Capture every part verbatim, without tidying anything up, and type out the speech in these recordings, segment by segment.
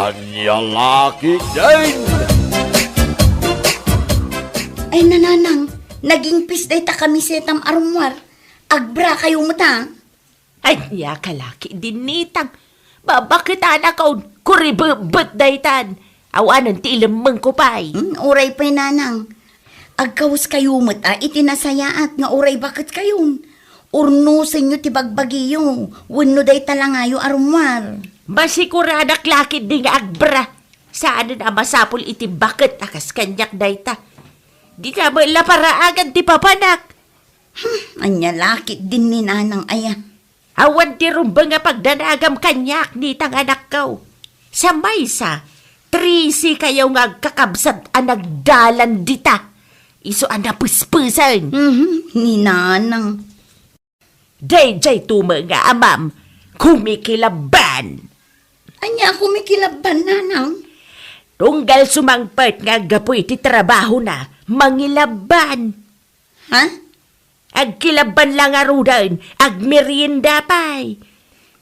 Ania la ketdin? Ay, nanang, nagingpis dayta kamisetam a rummuar. Agbra kayo met, a? Ania ka la ketdin, ninang? Babaketanakon, kuribebbet daytan. Awanen ti ilemmengko pay. Hmm, uray pay, nanang. Agkawes kayo met a iti nasayaat nga uray baket kayon. Urnosenyo ti bagbagiyo, wenno dayta langayo a rummuar. Masikuradak la ketdi nga agbra. Saanen a masapul iti baket a kas kaniak dayta. Dika met la paraagan ti papanak. Hmm, ania la ketdin, ninang, aya? Awan ti rumbeng a pagdanagam kaniak, ninang, anakko. Sa maysa, trese kayo nga agkakabsat a nagdalan dita. Isu a napespesen. Mhm, ninang. Daydiay to met nga amam, kumikilabban. Ania a kumikilabban, nanang? Tunggal sumangpet nga aggapu iti trabahona, mangilabban. Ha? Agkilabban la ngaruden, agmerienda pay.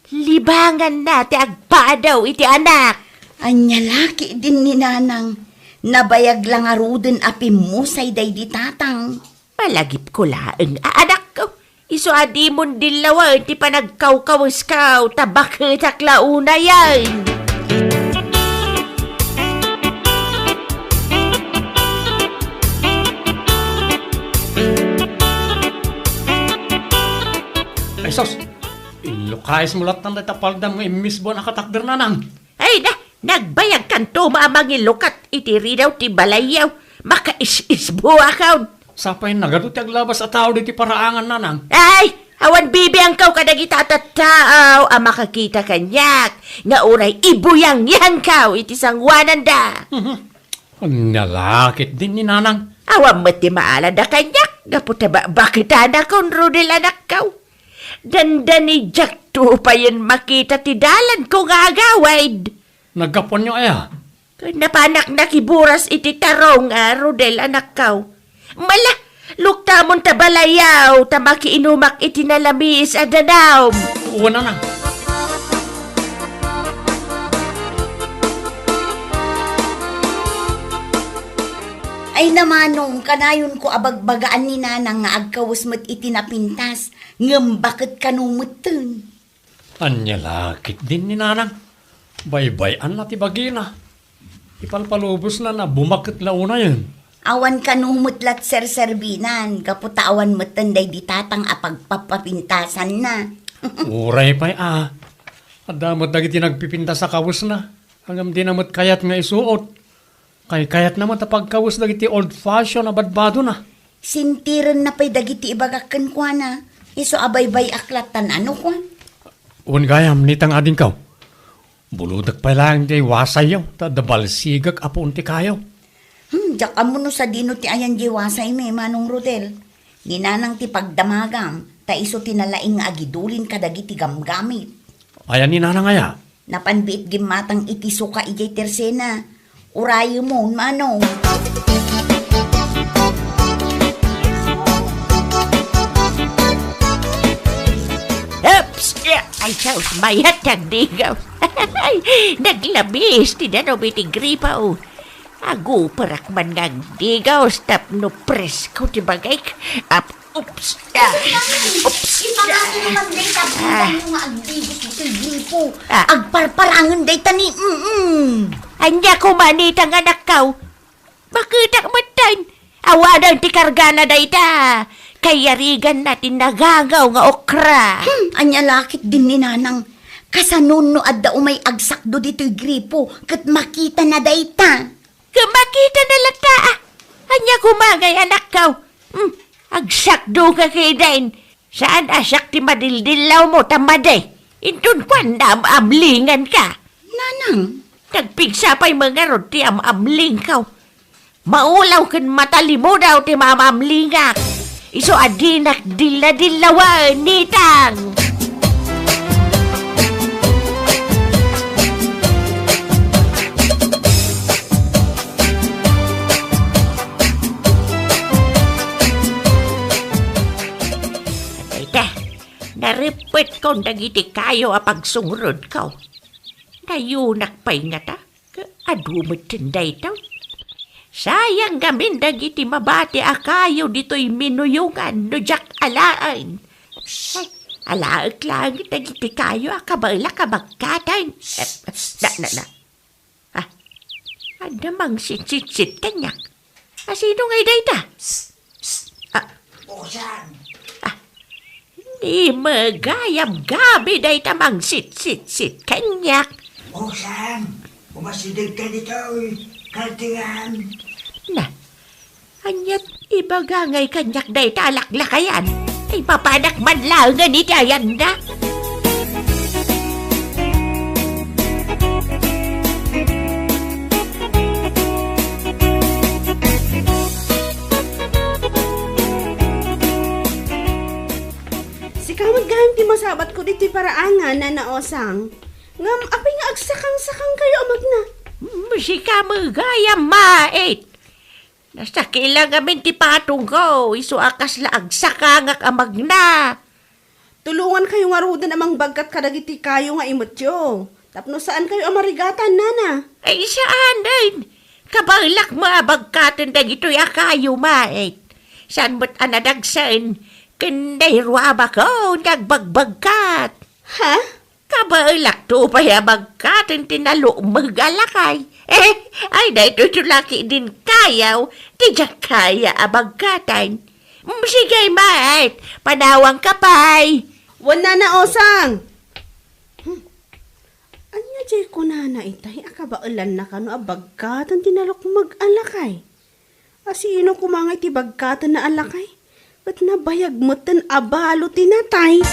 Libanganna ti agpadaw iti anak. Ania la ketdin, ninang? Nabayag la ngaruden a pimmusay daydi tatang. Malagipko laeng a anakko. Isu a dimon dillawen ti panagkawkawesko, ta baketak la unayen. Ay sus, inlukayesmo lattan dayta paldam nga immisbuan a katakder, nanang. Ay na, nagbayagkanto met a mangilukat iti ridaw ti balayyo. Makaisisbuakon. Sapay nagadu ti aglabas a tao diti paraangan, nanang. Ay, awan bibiangko kadagita a tattao a makakita kaniak nga uray ibuyangyangko iti sangoananda. Mhm. Ania la ketdin, ninang? Awan met ti maalada kaniak gapu ta babaketanakon, Rodel, anakko. Dandani diakto payen makita ti dalanko nga agawid. Naggapuanyo aya? Napanak nakiburas iti tarong a, Rodel, anakko. Mala, luktamon ta balayyo, ta makiinumak iti nalamiis a danum. Wen, nanang. Ay, namanong, kanayonko a bagbagaan ni nanang nga agkawes met iti napintas, ngem baket kano metten. Ania la ketdin, ninang? Baybay-anna ti bagina. Ipalpalubosna a bumaket la unayen. Awan kano met la ti serserbinan, gapu ta awan metten daydi tatang a pagpapapintasanna. Uray pay a. Adda met dagiti nagpipintas a kawesna, ngem dina met kayat nga isuot. Kaykayatna met a pagkawes dagiti old fashion a badbadona. Sintirenna pay dagiti ibagak kenkuana, isu a baybay-ak lattan a no kua. Wen gayam, ninang, adingko. Bulodek pay laeng diay wasayyo, ta adda balsigek a puon ti kayo. Hmm, diak ammo no sadino ti ayan diay wasaymi, Manong Rodel. Ni nanang ti pagdamagam, ta isu ti nalaing nga agidulin kadagiti gamgamit. Aya ni nanang aya? Napan biit gimmatang iti suka idiay tersena. Urayemon, Manong. Oops! Ay, sus, mayat ti agdigaw. Naglabis ti danum iti gripo. Aguperak man nga agdigaw tapno presko ti bagik. Ap-, oops. Ah, oops. Ipangano naman dayta, ah, bilang nga agdigos ditoy gripo. Ah. Agparparangen dayta ni, mm. Ania koma, ninang, anakko? Baketak metten. Awanen ti kargana dayta. Kayariganna ti nagangaw nga okra. Hmm, ania la ketdin ni nanang? Kasano no adda umay agsakdo ditoy gripo ket makitana dayta? Ket makitana latta, a. Ania koma ngay, anakko? Hmm, agsakdo ka ketdin. Saan a siak ti madildillawmo ta madi? Inton kuan, naam-amlinganka. Nanang. Nagpigsa pay met ngarud ti am-amlingko. Maulaw ken matalimudaw ti maam-amlingak. Isu a dinak dilla-dillawen, ninang. Dayta, narippetkon dagiti kayo a pagsungrudko. Nayunak pay ngata. Adu metten daytoy. Sayang ngamin dagiti mabati a kayo ditoy minuyongan no diak alaen. Ay, alaek laeng dagiti kayo a kabaelak a bagkaten. Eh, na, na, na. Ah, adda mangsitsitsit kaniak. A, sino ngay dayta? Ah, Usang! Ah, ni magayam gabi dayta mangsitsitsit kaniak. Usang! Umasideg ka ditoy, kaltingan! Na, aniat ibaga ngay kaniak dayta a laklakayan? Ay, mapanak man laengen iti ayanna. Sika met gayam ti masabatko ditoy paraangan, Nana Osang. Ngem apay nga agsakang-sakang kayo a magna? Mm, sika met gayam, mait. Nasakit la ngamin ti patongko, isu a kasla agsakangak a magna. Tulongan kayo ngaruden a mangbagkat kadagiti kayo nga imetyo, tapno saan kayo a marigatan, nana. Ay, saan, ay. Kabaelak met a bagkaten dagitoy a kayo, mait. Saan met a nadagsen, ken dayruabakon nga agbagbagkat. Ha? Kabaelakto pay a bagkaten ti nalukmeg a lakay. Eh, ay, daytoy ti laki din kayaw, ti diak kaya a bagkaten. Mm, sige, mait, panawangka pay. Wen, Nana Osang. Hmm. Ania diay kunana itay a kabaelanna kano a bagkaten ti nalukmeg a lakay? A sino koma nga iti bagkatenna a lakay? Ket nabayag metten a balo ti natay.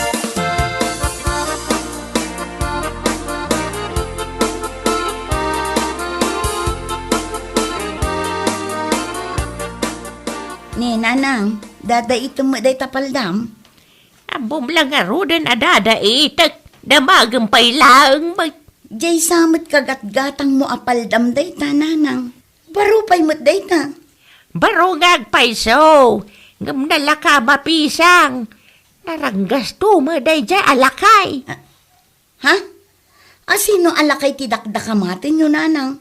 Ni, Nanang, dadaitem met dayta paldam? Ammom la ngaruden a dadaitek, damagem pay laeng met. Diay sa met kagatgatangmo a paldam dayta, Nanang. Baro pay met dayta. Baro nga agpayso, ngem nalaka mapisang. Naranggasto met daydiay a lakay. Ah, ha? A sino a lakay ti dakdakamatenyo, Nanang?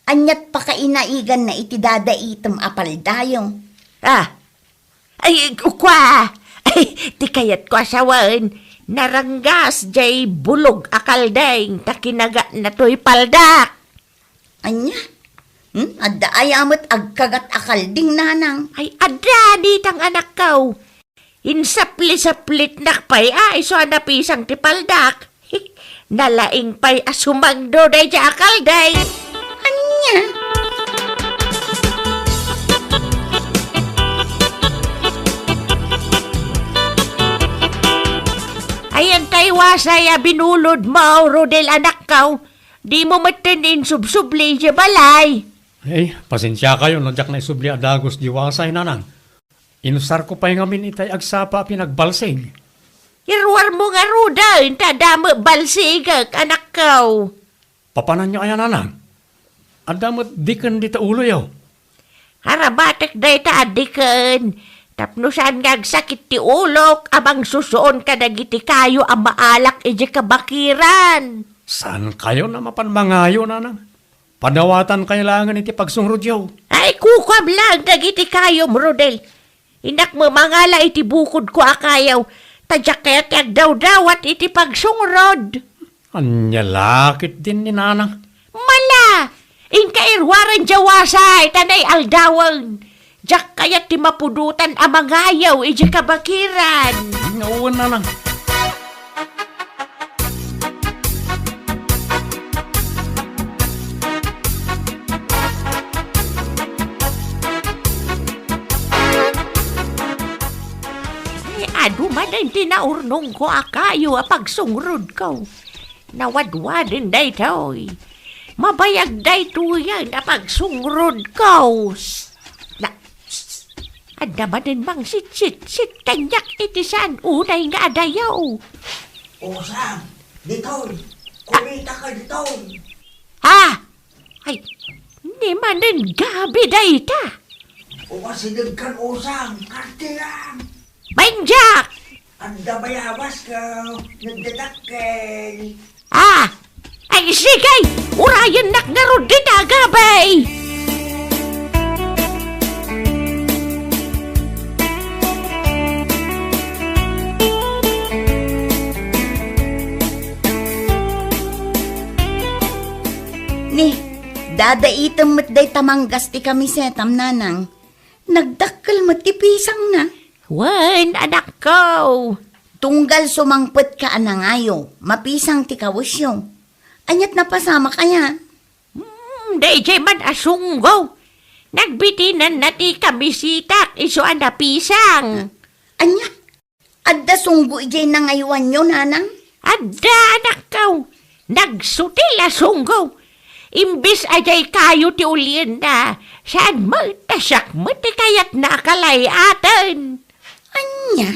Aniat pakainaiganna iti dadaitem a paldayo? Ah, ay, kua! Ay, ti kayatko a sawen, naranggas diay bulog a kaldeng ta kinagatna toy paldak. Ania? Hmm? Adda aya met agkagat a kalding, Nanang? Ay, adda, ditang anakko. Insapli-saplitnak pay a isu a napisang ti paldak. Nalaing pay a sumangdo daydiay a kalding. Ania? Ayan tay wasay a binulodmo, Rodel, anakko. Dimo metten insubsubli idiay balay. Ay, pasensiakayo no diak naisubli a dagus diay wasay, Nanang. Inusarko pay ngamin itay agsapa a pinagbalsig. Iruarmo ngaruden ta adda met balsigek, anakko. Papananyo aya, Nanang? Adda met diken dita uloyo. Arabatek dayta a diken, tapno saan nga agsakit ti ulok a mangsusuon kadagiti kayo a maalak idiay kabakiran. Saankayon a mapan mangayo, Nanang? Padawatankayo laengen iti pagsungrodyo. Ay, kukuam laeng dagiti kayom, Rodel. Innak met mangala iti bukodko a kayo, ta diak kayat ti agdawdawat iti pagsungrod. Ania la ketdin ni Nanang? Mala! Inka iruaren diay wasay ta nay-aldawen. Diak kayat ti mapudotan a mangayo idiay kabakiran. Wen, Nanang. Ay, adu manen ti naurnongko a kayo a pagsungrodko. Nawadwaden daytoy. Mabayag daytoyen a pagsungrodko. Na, adda manen mangsitsitsit kaniak iti saan unay nga adayo. Usang, ditoy. Kumita ka ditoy. Ha? Ay, ni manen gabi dayta. Umasideg kan usang, kartiran. Benjak! Adda bayabas ka, nagdadakkel. Ah! Ay, sige! Ura Ayannak ngarud dita, Gabay! Ni, dadaitem met dayta manggas ti kamisetam, nanang. Nagdakkel met ti pisangna. Wen, anakko. Tunggal sumangpetka a nangayo, mapisang ti kawesyo. Aniat napasamak aya? Hmm, daydiay man a sunggo. Nagbitinanna ti kamisetak isu a napisang. Ania? Adda sunggo idiay nangaywanyo, nanang? Adda, anakko. Nagsutil a sunggo. Imbes a diay kayo ti ulienna, saan met ta siak met ti kayatna a kalay-aten. Ania?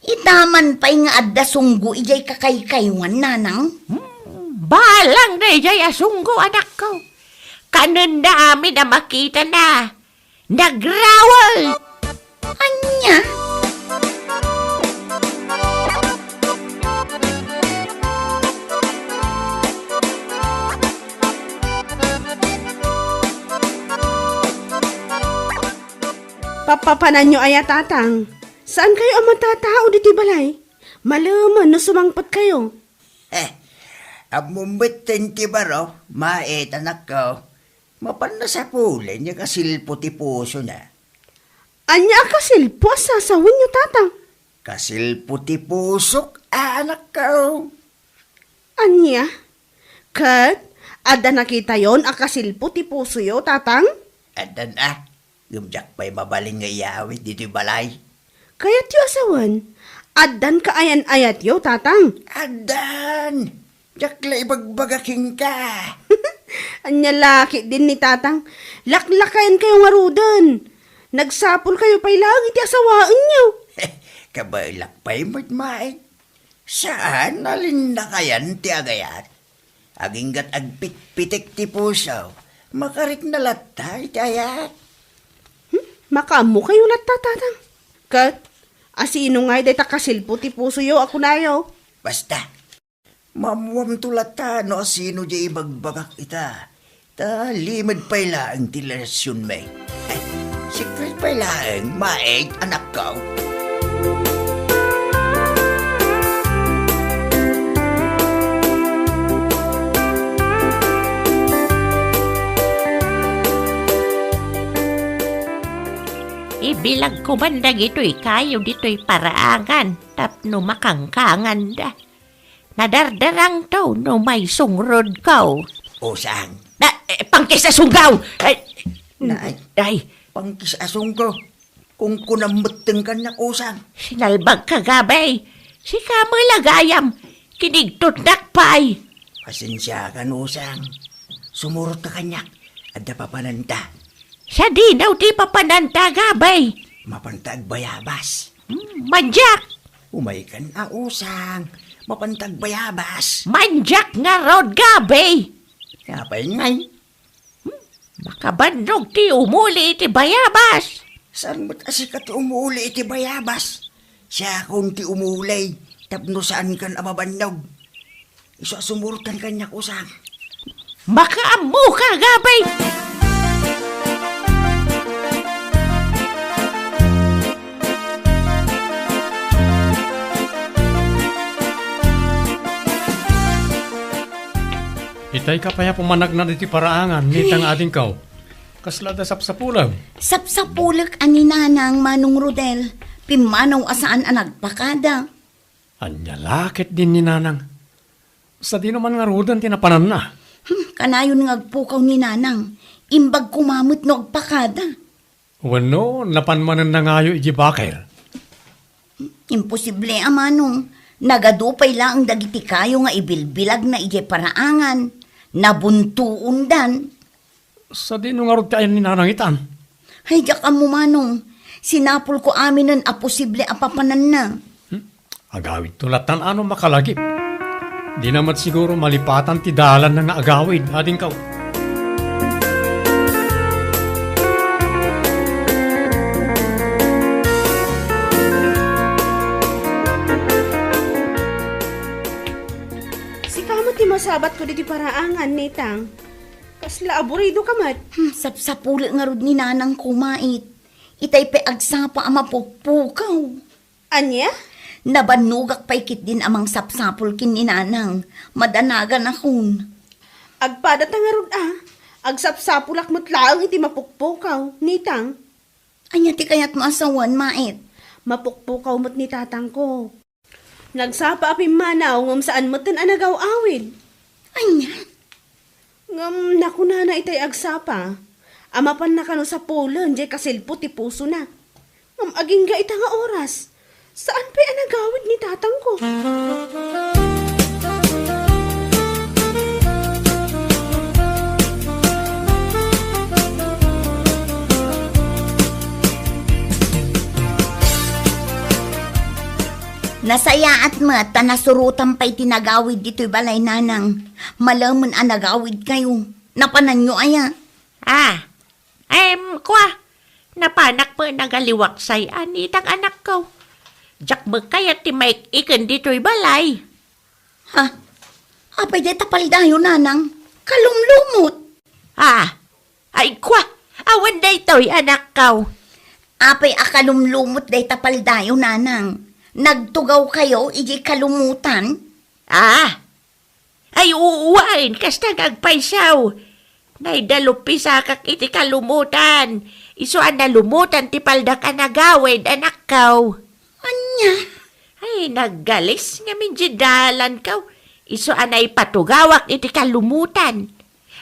Ita man pay nga adda sunggo idiay kakaykaywan, nanang? Hmm, balang daydiay a sunggo, anakko. Kanenna amin a makitana. Nagrawet! Ania? Papapananyo aya, Tatang? Saan kayo a matatao ditoy balay? Malemen no sumangpet kayo. Eh, ammom metten ti baro, Maet, anakko. Mapan nasapulen nga kasilpo ti pusona. Ania a kasilpo a sasawenyo, Tatang? Kasilpo ti pusok, a, anakko. Ania? Ket adda nakitayon a kasilpo ti pusoyo, Tatang? Addan a, ngem diak pay mabalin nga iyawid ditoy balay. Kayatyo a sawen, addan kaayan-ayatyo, Tatang? Addan! Diak la ibagbaga kenka. Ania la ketdin ni Tatang? Laklakayan kayo ngaruden. Nagsapul kayo pay laeng iti asawaenyo. Kabaelak pay met, Maet. Saan a linnakayan ti agayat. Aginggat agpitpitek ti puso, makarikna latta iti ayat. Hmm? Makaammo kayo latta, Tatang. Ket, asino ngay dayta kasilpo ti pusoyo a kunayo? Basta, maammoamto latta no asino diay ibagbagak ita. Ta limed pay laeng ti relasionmi. Ay, secret pay laeng, Maet, anakko. Ibilagko man dagitoy kayo ditoy paraangan tapno makangkanganda. Nadardarangto no maisungrod kaw. Usang. Na, eh, pangkis a sunggaw! Ay, Nay, ay, pangkis a sunggo. Kungkunam metten kaniak, Usang. Sinalbagka, Gabay. Sika met la gayam. Kinigtotnak pay. Pasensiakan, Usang. Sumurotka kaniak. Adda papananta. Sadino ti papananta, Gabay? Mapanta agbayabas. Hmm, mandiak! Umaykan a, Usang. Mapanta agbayabas. Mandiak ngarud, Gabay! Apay ngay? Hmm, makabannog ti umuli iti bayabas. Saan met a sika ti umuli iti bayabas? Siakon ti umuli tapno saankan a mabannog. Isu a sumurotkan kaniak, Usang. Makaammoka, Gabay! Itay ka pay a pumanagna iti paraangan, nitang adingkaw. Kasla da sapsapulem? Sapsapulek a ni Nanang, Manong Rodel. Pimmanaw a saan a nagpakada. Ania la ketdin ni Nanang? Sadino man ngaruden ti napananna? Hmm, kanayon nga agpukaw ni Nanang. Imbag koma met no agpakada. Wenno, napan manen nangayo idiay baker? Imposible a, Manong. Nagadu pay laeng dagiti kayo nga ibilbilagna idiay paraangan. Nabuntoondan. Sadino ngarud ti ayan ni Nanang itan? Ay, diak ammo, Manong. Sinapulko aminen a posible a papananna. Hmm? Agawidto latan a no makalagip. Dina met siguro malipatan ti dalanna nga agawid, adingkaw. Sika met ti masa- Abatko ditoy paraangan, Nitang. Kasla aburido ka met. Hmm, sapsapulek ngarud ni Nanang ko, Mait. Itay pay agsapa a mapukpukaw. Ania? Nabannogak pay ketdin a mangsapsapul ken ni Nanang. Madanagan akon. Agpada ta ngarud a, agsapsapulak met laeng iti mapukpukaw, Nitang. Ania ti kayatmo a sawen, Mait? Mapukpukaw met ni tatangko. Nagsapa a pimmanaw ngem saan metten a nagaw-awid. Ania? Ngem nakunana itay agsapa a mapanna kano sapulen diay kasilpo ti pusona. Ngem agingga ita nga oras, saan pay a nagawid ni tatangko. Nasayaat met ta nasurotam pay ti nagawid ditoy balay, Nanang. Malemen a nagawidkayo. Napananyo aya? Ah, em, kua, napanak met nagaliwaksay a Nitang, anakko. Diak met kayat ti maik-iken ditoy balay. Ha? Apay dayta paldayo, Nanang? Kalumlumot. Ah, ay, kua, awan daytoy, anakko. Apay a kalumlumot dayta paldayo, Nanang? Nagtugawkayo idiay kalumutan? Ah, ay, uu, wen, kasta nga agpayso. Naidaluppisakak iti kalumutan. Isu a nalumutan ti paldak a nagawid, anakko. Ania? Ay, naggalis ngamin diay dalanko. Isu a naipatugawak iti kalumutan.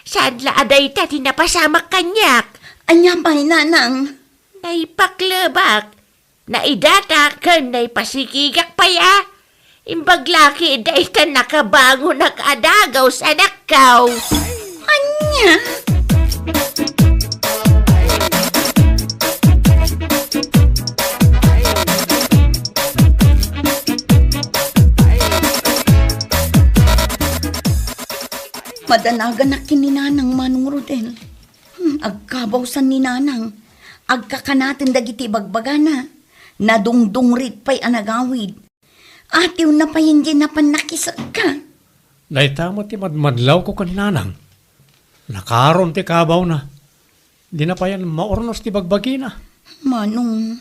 Saan la a dayta ti napasamak kaniak? Ania pay, Nanang? Naipaklebak. Naidatak ken naipasikigak pay a. Imbag la ketdi ta nakabangonak a dagus, anakko. Ania? Madanaganak ken ni Nanang, Manong Rodel. Hmm, agkabawsan ni Nanang. Agkakanaten dagiti bagbagana. Nadungdungrit pay a nagawid. Atiwna pay diay napan nakisekka. Dayta met ti madmadlawko ken ni Nanang. Nakaron ti kabawna. Dina payen maurnos ti bagbagina. Manong.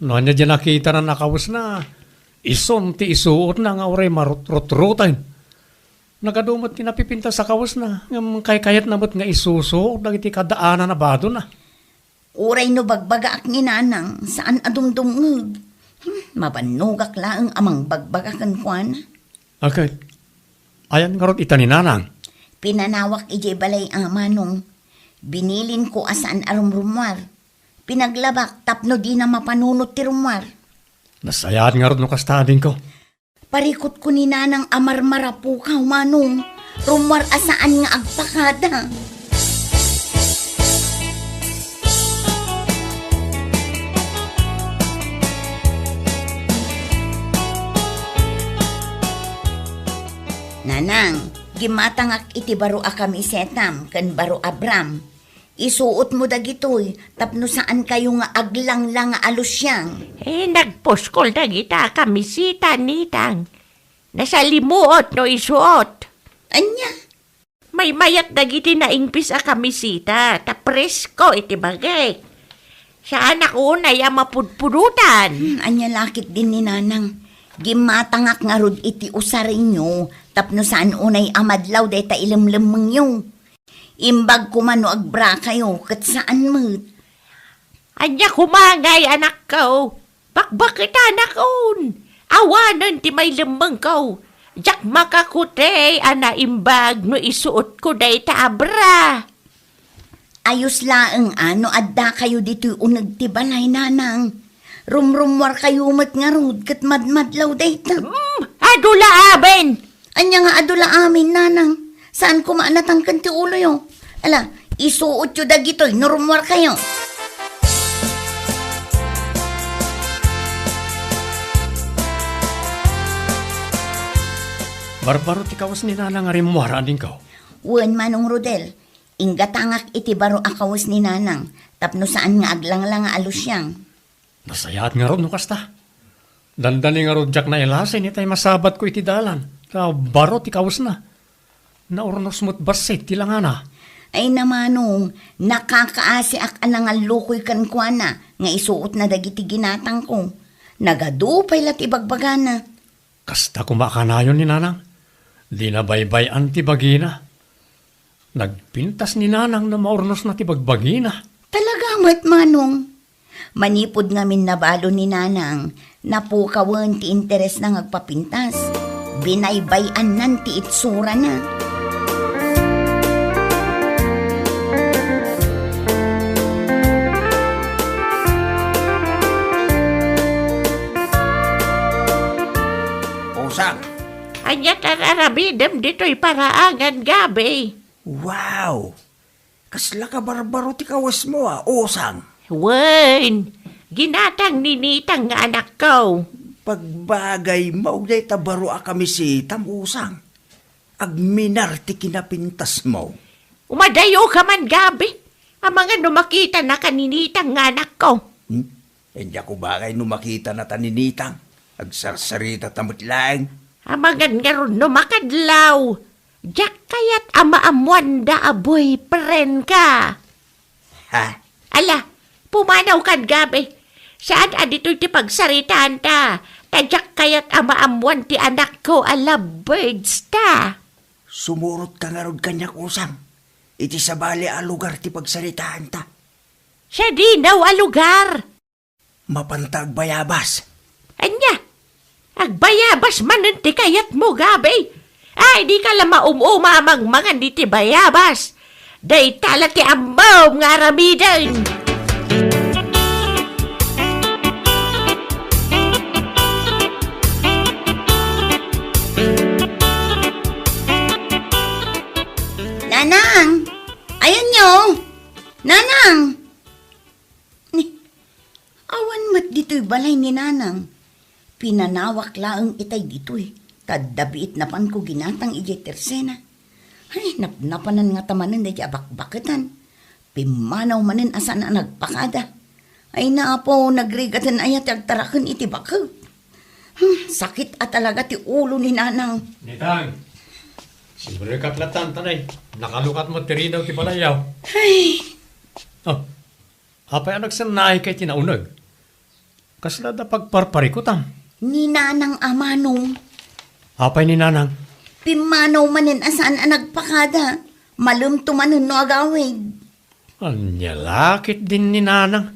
No ania diay nakitana a kawesna, isun ti isuotna nga uray marutrutrutan. Nagadu met ti napipintas a kawesna, ngem kaykayatna met nga isusuot dagiti kaddaan a badona. Uray no bagbagaak ni Nanang, saan a dumdumngeg. Hmm, mabannogak laeng a mangbagbaga kenkuana. Aket, ayan ngarud ita ni Nanang? Pinanawak idiay balay a, Manong. Binilinko a saan a rumrummuar. Pinaglabak tapno dina mapanunot ti rummuar. Nasayaat ngarud no kasta, adingko. Parikutko ni Nanang a marmarapukaw, Manong. Rummuar a saan nga agpakada. Nanang, gimmatangak iti baro a kamisetam ken baro a bram. Isuotmo dagitoy tapno saankayo nga aglanglang a lusiang. Eh, nagpuskol dagita a kamiseta, Nitang. Nasalimuot no isuot. Ania? Maymayat dagiti naingpis a kamiseta, ta presko iti bagik. Saanak unay a mapudpudotan. Hmm, ania la ketdin ni Nanang? Gimmatangak ngarud iti usarenyo tapno saan unay a madlaw dayta ilemlemmengyo. Imbag koma no agbrakayo, ket saan met. Ania koma ngay, anakko? Bakbaketanakon. Awanen ti mailemmengko. Diak makakutey a naimbag no isuotko dayta a bra. Ayos laeng a no addakayo ditoy uneg ti balay, Nanang. Rumrummuarkayo met ngarud ket madmadlaw dayta. Hmm, adu la amin. Ania nga adu la amin, Nanang? Saan koma a natangken ti uloyo? Ala, isuotyo dagitoy no rummuarkayo. Barbaro ti kawes ni Nanang a rimmuar, adingko. Wen, Manong Rodel, inggatangak iti baro a kawes ni Nanang tapno saan nga aglanglang a lusiang. Nasayaat ngarud no kasta. Dandani ngarud diak nailasin itay masabatko iti dalan, ta baro ti kawesna. Naurnos met bassit ti langana. Ay na, manong, nakakaasiak a nangallukoy kenkuana nga isuotna dagiti ginatangko. Nagadu pay la ti bagbagana. Kasta koma a kanayon ni Nanang. Dina baybay-an ti bagina. Nagpintas ni Nanang no maurnosna ti bagbagina. Talaga met, manong. Manipud ngamin nabalo ni Nanang, napukawen ti interesna nga agpapintas. Binaybay-annan ti itsurana. Usang. Ania ti ar-aramidem ditoy paraangan, Gabi? Wow! Kasla kabarbaro ti kawesmo a, Usang. Wen, ginatang ni Nitang nga anakko. Pagbagaymo, dayta baro a kamisitam, Usang. Agminar ti kinapintasmo. Umadayoka man, Gabi. Amangan no makitanaka ni Nitang nga anakko. Hmm? Diak ubagay no makitanata ni Nitang. Agsarsaritata met laeng. Amangan ngarud no makadlaw. Diak kayat a maammoanda a boyfriendka. Ha? Ala, pumanawkan, Gabi. Saan a ditoy ti pagsaritaanta, ta diak kayat a maammoan ti anakko a lovebirds ta. Sumurotka ngarud kaniak, Usang. Iti sabali a lugar ti pagsaritaanta. Sadino a lugar? Mapanta agbayabas. Ania? Agbayabas manen ti kayatmo, Gabi? Ay, dika la maum-uma a mangmangan iti bayabas. Dayta la ti ammom nga aramiden. Nanang! Ayanyo! Nanang! Ni, awan met ditoy balay ni Nanang. Pinanawak laeng itay ditoy, ta adda biit napanko ginatang idiay tersena. Ay, napnapanan ngata manen daydiay a bakbaketan. Pimmanaw manen a saan a nagpakada. Ay, Apo, nagrigaten aya ti agtaraken iti bakek. Hmm, sakit a talaga ti ulo ni Nanang. Nitang, simrekak latta, tanay. Nakalukat met ti ridaw ti balayyo. Ay. Oh, Apay a nagsannaayka iti nauneg? Kasla adda pagparparikutam? Ni Nanang a manong. Apay ni Nanang? Pimmanaw manen a saan a nagpakada. Malemto manen no agawid. Ania la ketdin ni Nanang?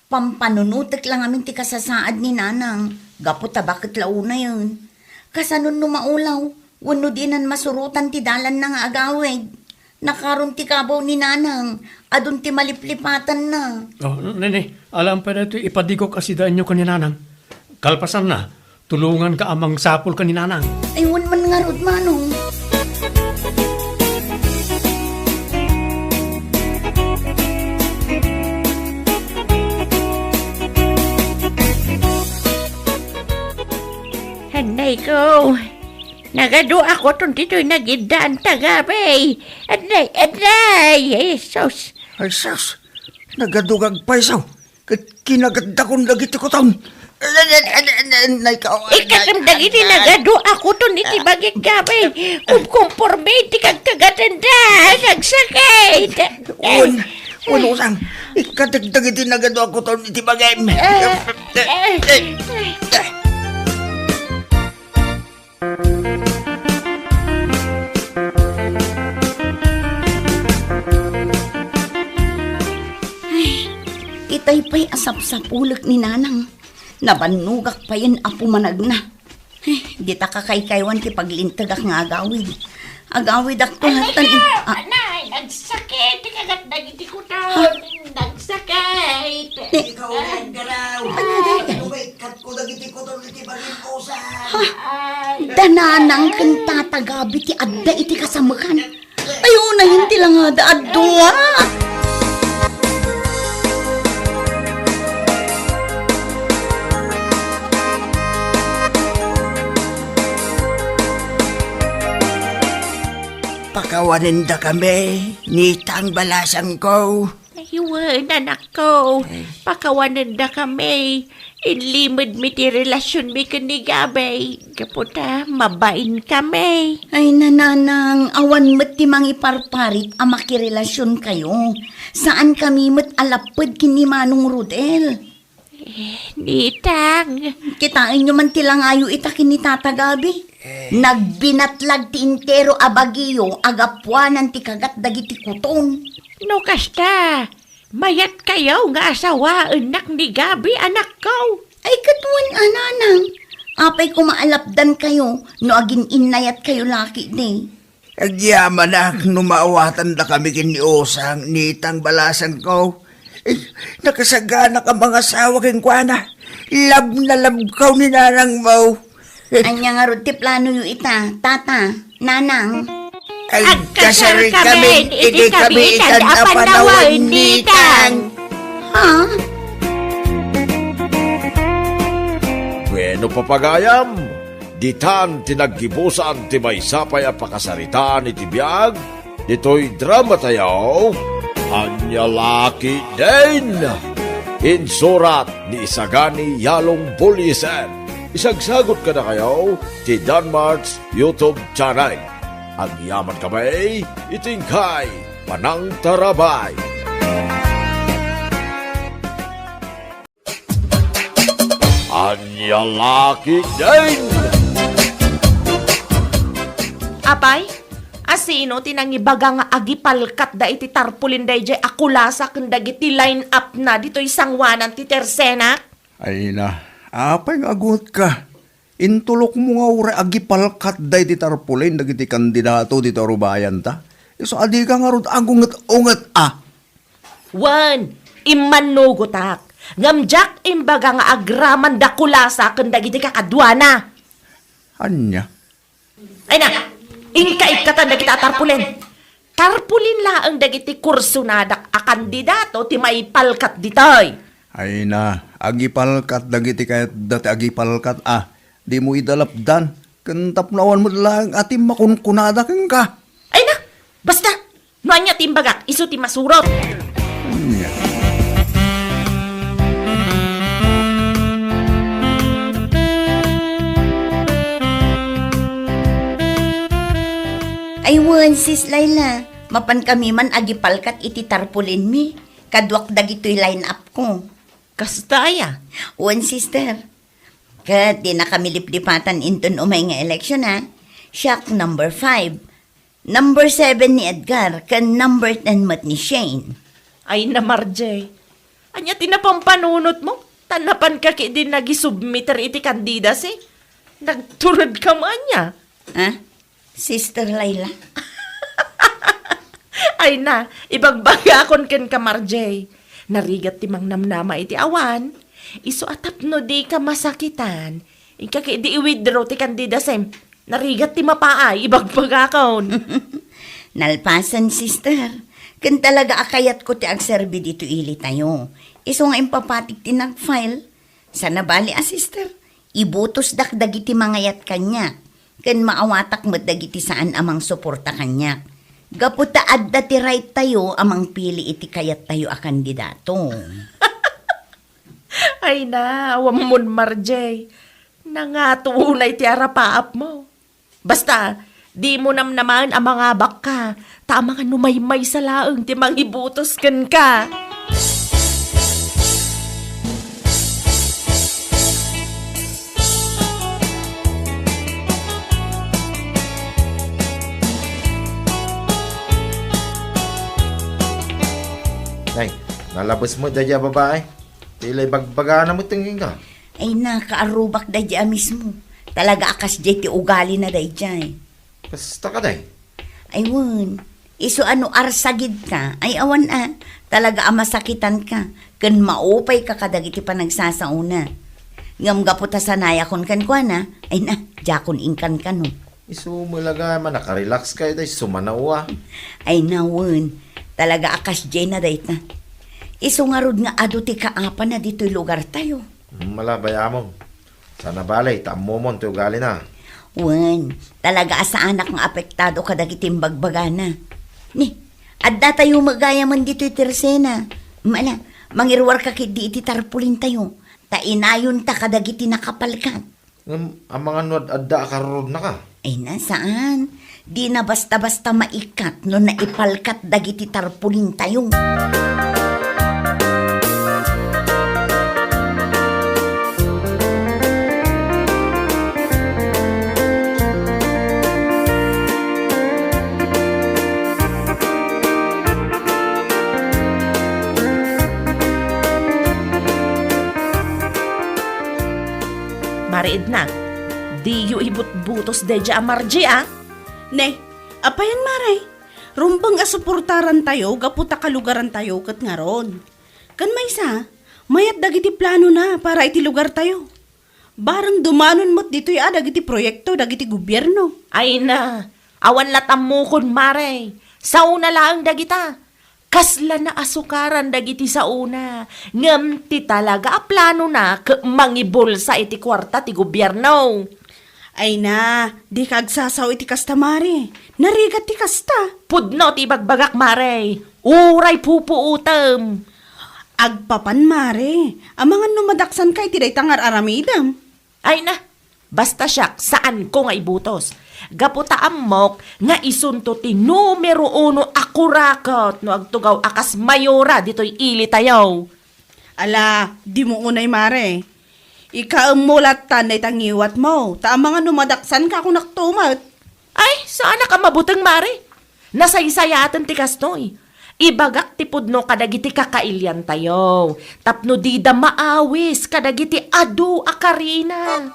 Pampanunotek la ngamin ti kasasaad ni Nanang. Gapu ta baket la unayen. Kasano no maulaw? Wenno dinan masurotan ti dalanna nga agawid. Nakaron ti kabaw ni Nanang, adun ti maliplipatanna. Oh, nene, alam pa daytoy ipadigok a sidaenyo ken ni Nanang. Kalpasanna, tulonganka a mangsapul ken ni Nanang. Ay, wen man ngarud, manong. Anay ko. Nagadu a kuton ditoy nagiddaan ta, Gabi. Anay, anay, Jesus. Ay, sus. Nagadu nga agpayso. Ket kinagatdakon dagiti kuton. Anay, anay, anay, anay, ka-, Ikkatem dagiti anay. Nagadu a kuton iti bagik, Gabi. Kumkumporme iti kagkagatenda. Nagsakit. Wen, wen, Usang. Ikkatek dagiti nagadu a kuton iti bagim. Eh, eh, eh. Ay, itay pay a sapsapulek ni Nanang. Nabannogak payen a pumanagna. Ay, dita kakaykaywan ti paglintegak nga agawid. Agawidakto. Anay, latta, ah. Anay, nagsakit ti kagat dagiti kuton. Ha? Nagsakit. Ni- Ikaw, Garaw. Ania dayta? Ano ba ikat ko dagiti kuton iti bagim, Usang? Ha? Ay. Da Nanang ken Tata Gabi ti adda iti kasamekan. Ay, unayen ti langada a dua. Pakawanendakami, Nitang balasangko. Ay, wen, anakko. Ay. Pakawanendakami. Inlimedmi ti relasionmi ken ni Gabby, gapu ta mabainkami. Ay, nanang, awan met ti mangiparparit a makirelasionkayo. Saankami met a lapped ken ni Manong Rodel. Eh, Nitang. Kitaenyo man ti langayo ita ken ni Tata Gabby. Nagbinatlag ti entero a bagiyo a gapuanan ti kagat dagiti kuton. No kasta, mayatkayo nga asawaennak ni Gabby, anakko. Ay, ket wen a, nanang. Apay koma a lapdankayo no agin-innayatkayo la ketdi? Agyamanak no maawatandakami ken ni Osang, Nitang, balasangko. Eh, nakasaganak a mangasawa kenkuana. Love na love ko ni nanangmo. Ania ngarud ti planoyo ita, Tata, Nanang? Agkasarkamin iti kabiitan a panawen, Nitang. Ha? Bueno, papagayam, ditan ti naggibusan ti maysa pay a pakasaritaan iti biag ditoy dramatayo, Ania La Ketdin. Insurat ni Isagani Yalong Bullieser. Isagsagut kadakayo ti Danmart's YouTube channel. Agyamankami iti inkay panangtarabay. Ania La Ketdin! Apay, asino ti nangibaga nga agipalkatda iti tarpulin daydiay a kulasa ken dagiti line-up-na ditoy sanguanan ti Tersenak? Ay na, apay nga agungetka? Intulokmo nga uray agipalkatda iti tarpulin dagiti kandidato ditoy rubayanta. Isu a dika ngarud agunget-unget a. Wen, immannugotak. Ngem diak imbaga nga agraman da kulasa ken dagiti kakaduana. Ania? Ay na, inka ikkatan dagiti a tarpulin. Tarpulin laeng dagiti kursonadak a kandidato ti maipalkat ditoy. Ay na, agipalkat dagiti kayatda ti agipalkat a. Dimo ida lapdan. Ken tapno awan met laeng a ti makunkunada kenka. Ay na, basta! No ania ti imbagak, isu ti masurot. Ania? Ay wen, Sis Laila, mapankami man agipalkat iti tarpulinmi, kaduak dagitoy line-up ko. Kasta aya? Wen, sister. Ket dinakami liplipatan inton umay nga eleksyon, a. Siak number five. Number seven ni Edgar, ken number ten met ni Shane. Ay na, Marjay. Ania ti napampanunotmo? Ta napanka ketdi nagisubmiter iti candidacy? Nagturedka mo ania? Ha? Sister Laila? Ay na, ibagbagakon kenka, Marjay. Narigat ti mangnamnama iti awan. Isu a tapno dika masakitan, inka ketdi i-withdraw ti candidacym. Narigat ti mapaay, ibagbagakon. Nalpasen, sister. Ken talaga a kayatko ti agserbi ditoy ilitayo. Isu nga impapatik ti nag-file. Sana bali a, sister, ibutosdak dagiti mangayat kaniak, ken maawatak met dagiti saan a mangsuporta kaniak. Gapu ta adda ti right tayo a mangpili iti kayattayo a kandidato. Ay na, awammon, Marjay. Nangato unay ti arapaapmo. Basta, dimo namnamaen a mangabakka, ta amangan no maymaysa laeng ti mangibutos kenka. Nay, nalabes met daydiay a babai. Ti la ibagbagana met kenka. Ay, nakaarrubak daydiay a mismo. Talaga a kasdiay ti ugalina daydiay. Kasta kadi? Ay, wen. Isu a no arsagidka, ay awan a. Talaga a masakitanka. Ken maupayka kadagiti panagsasaona. Ngem gapu ta sanayakon kenkuana, ay na, diakon inkankano. Isu met la gayam a nakarelaxka ita, isu man a ua. Ay na, wen. Talaga a kasdiayna dayta. Isu ngarud nga adu ti kaapana ditoy lugartayo. Hmm, ala, bay-amon. Sana bali, ta ammomon ti ugalina. Wen, talaga a saanak nga apektado kadagiti imbagbagana. Ni, addatayo met gayamen ditoy Tercena. Mala, mangiruarka ketdi iti tarpulintayo. Ta inayonta kadagiti nakapalkat. Ngem amangan no ad-adda a karurudnaka? Ay na, saan. Dina basta-basta maikkat no naipalkat dagiti tarpulintayo. Mare Edna, diyo ibutbutos daydiay a Margie, a? Ne, apayen, Mare? Rumbeng a suportarantayo gapu ta kalugarantayo ket ngarud. Ken maysa, mayat dagiti planona para iti lugartayo. Bareng dumanon met ditoy a dagiti proyekto dagiti gobierno. Ay na, awan la tammokon, Mare. Saona laeng dagita. Kasla naasukaran dagiti saona, ngem ti talaga a planona ket mangibulsa iti kuarta ti gobierno. Ay na, dika agsasao iti kasta, Mare. Narigat ti kasta. Pudno ti ibagbagak, Mare. Uray pupuotem. Agpapan, Mare. Amangan no madaksanka iti dayta nga ar-aramidem. Ay na, basta siak, saanko nga ibutos. Gapu ta ammok nga isunto ti numero uno a kuraket no agtugaw a kas mayora ditoy ilitayo. Ala, dimo unay, Mare. Ikaemmo lattan dayta ngiwatmo, ta amangan no madaksanka a kunakto met. Ay, saanak a mabuteng, Mare. Nasaysayaten ti kastoy. Ibagak ti pudno kadagiti kakailiantayo, tapno dida maawis kadagiti adu a karina.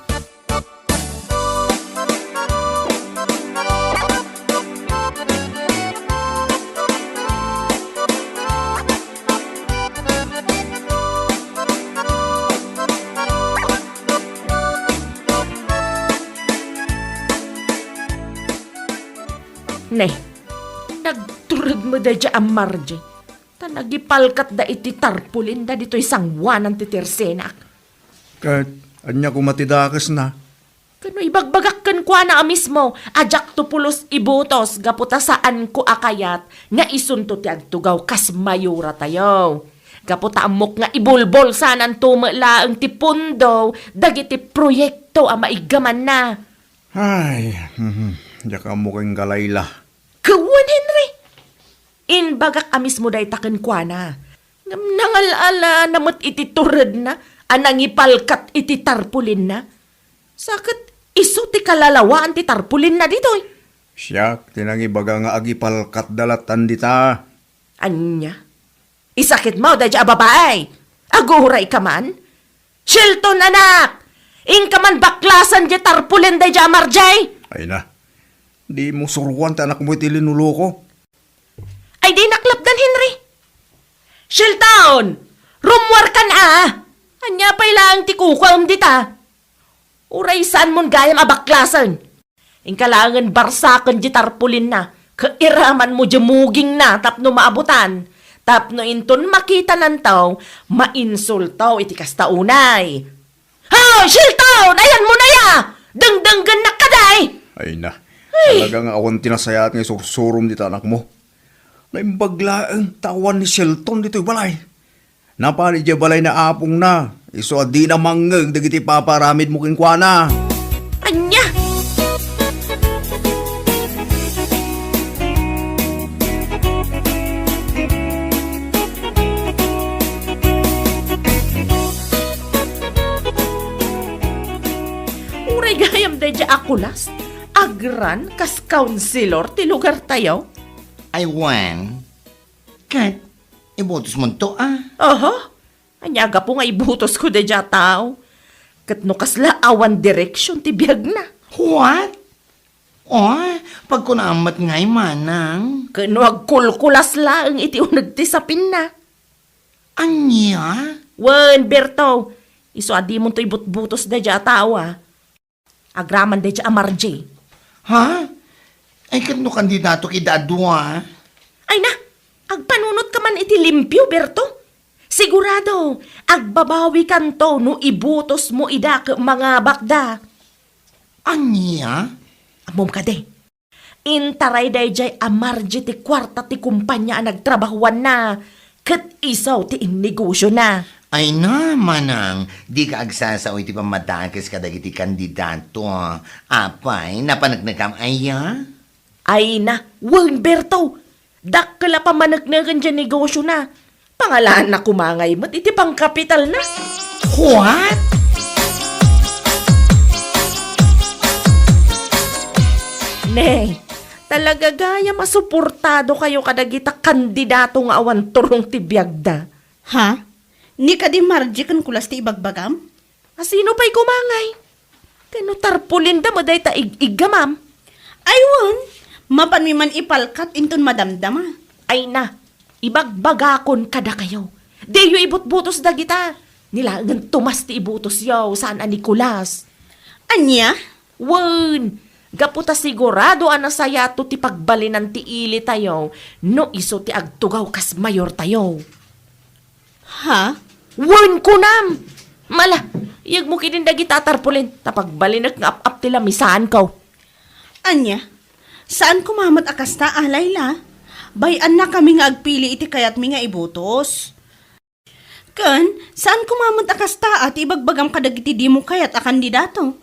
Ne, nagtured met daydiay a Margie, ta nagipalkatda iti tarpulinda ditoy sangoanan ti tersenak. Ket ania koma ti dakesna? Ken no ibagbagak kenkuana a mismo a diakto pulos ibutos gapu ta saanko a kayat nga isunto ti agtugaw kas mayora tayo. Gapu ta ammok nga ibulbulsananto met laeng ti pondo dagiti proyekto a maiggamanna. Ay, mhm, diak ammo ken Galayla. Ket wen, Henry, imbagak a mismo dayta kenkuana. Ngem nangal-alana met iti turedna a nangipalkat iti tarpulinna. Sa ket isu ti kalalawaan ti tarpulinna ditoy. Siak ti nangibaga nga agipalkatda lattan dita. Ania? Isakitmo daydiay a babai! Agurayka man? Shelton, anak! Inka man baklasan diay tarpulin daydiay a Margie! Ay na, dimo suroan ti anakmo iti linuloko. Ay, dinak lapdan, Henry! Shelton! Rummuarkan a! Ania pay laeng ti kukuam dita? Uray saanmon gayam a baklasen. Inka laengen barsaken diay tarpulinna, ket iramanmo diay mugingna tapno maabutan, tapno inton makitananto, mainsulto iti kasta unay. Hoy, Shelton! Ayanmo aya! Dengdenggennak kadi! Ay na, ay, talaga nga awan ti nasayaat nga isursurom dita anakmo. Naimbag laeng ta awan ni Shelton ditoy balay. Napan idiay balay ni apongna, isu a dina mangngeg dagiti ipapaaramidmo kenkuana. Ania? Uray gayam daydiay a kulas, agran kas kaunsilor ti lugartayo. Ay, wen. Ket, ibutosmonto a? Aha. Ania gapu nga ibutosko daydiay a tao? Ket no kasla awan direksion ti biagna. What? Oh, pagkunaam met ngay, manang. Ket no agkulkulas laeng iti uneg ti sapinna. Ania? Wen, Berto, isu a dimonto ibutbutos daydiay a tao, a. Agraman daydiay a Margie. Ha? Ay, ket no kandidatok ida a dua? Ay na, agpanunotka man iti limpio, Berto. Sigurado, agbabawikanto no ibutosmo ida ket mangabakda. Ania? Ammom kadi, intaray daydiay a Margie ti kuarta ti kumpania a nagtrabahoanna, ket isu ti innegosiona. Ay na, manang, dika agsasao iti pammadakeska dagiti kandidato. Apay, napaneknekam aya? Ay na, wen, Berto! Dakkel a pammanekneken diay negosiona. Pangalaanna koma ngay met iti pangkapitalna. What? Ne, talaga gayam a suportadokayo kadagita kandidato nga awan turong ti biagda. Ha? Ni kadi Margie ken Kulas ti ibagbagam? A sino pay koma ngay? Ken no tarpulinda met dayta ig-iggamam? Ay wen, mapanmi man ipalkat inton madamdama. Ay na, ibagbagakon kadakayo. Diyo ibutbutos dagita. Ni laengen Tomas ti ibutosyo, saan a ni Kulas. Ania? Wen, gapu ta sigurado a nasayato ti pagbalinan ti ilitayo no isu ti agtugaw kas mayortayo. Ha? Wen, kunam! Mala, iyegmo ketdin dagita a tarpulin, ta pagbalinek nga ap-ap ti lamisaanko. Ania? Saan koma met a kasta, a, Laila? Bay-annakami nga agpili iti kayatmi nga ibutos. Ken, saan koma met a kasta, a, ti ibagbagam kadagiti dimo kayat a kandidato?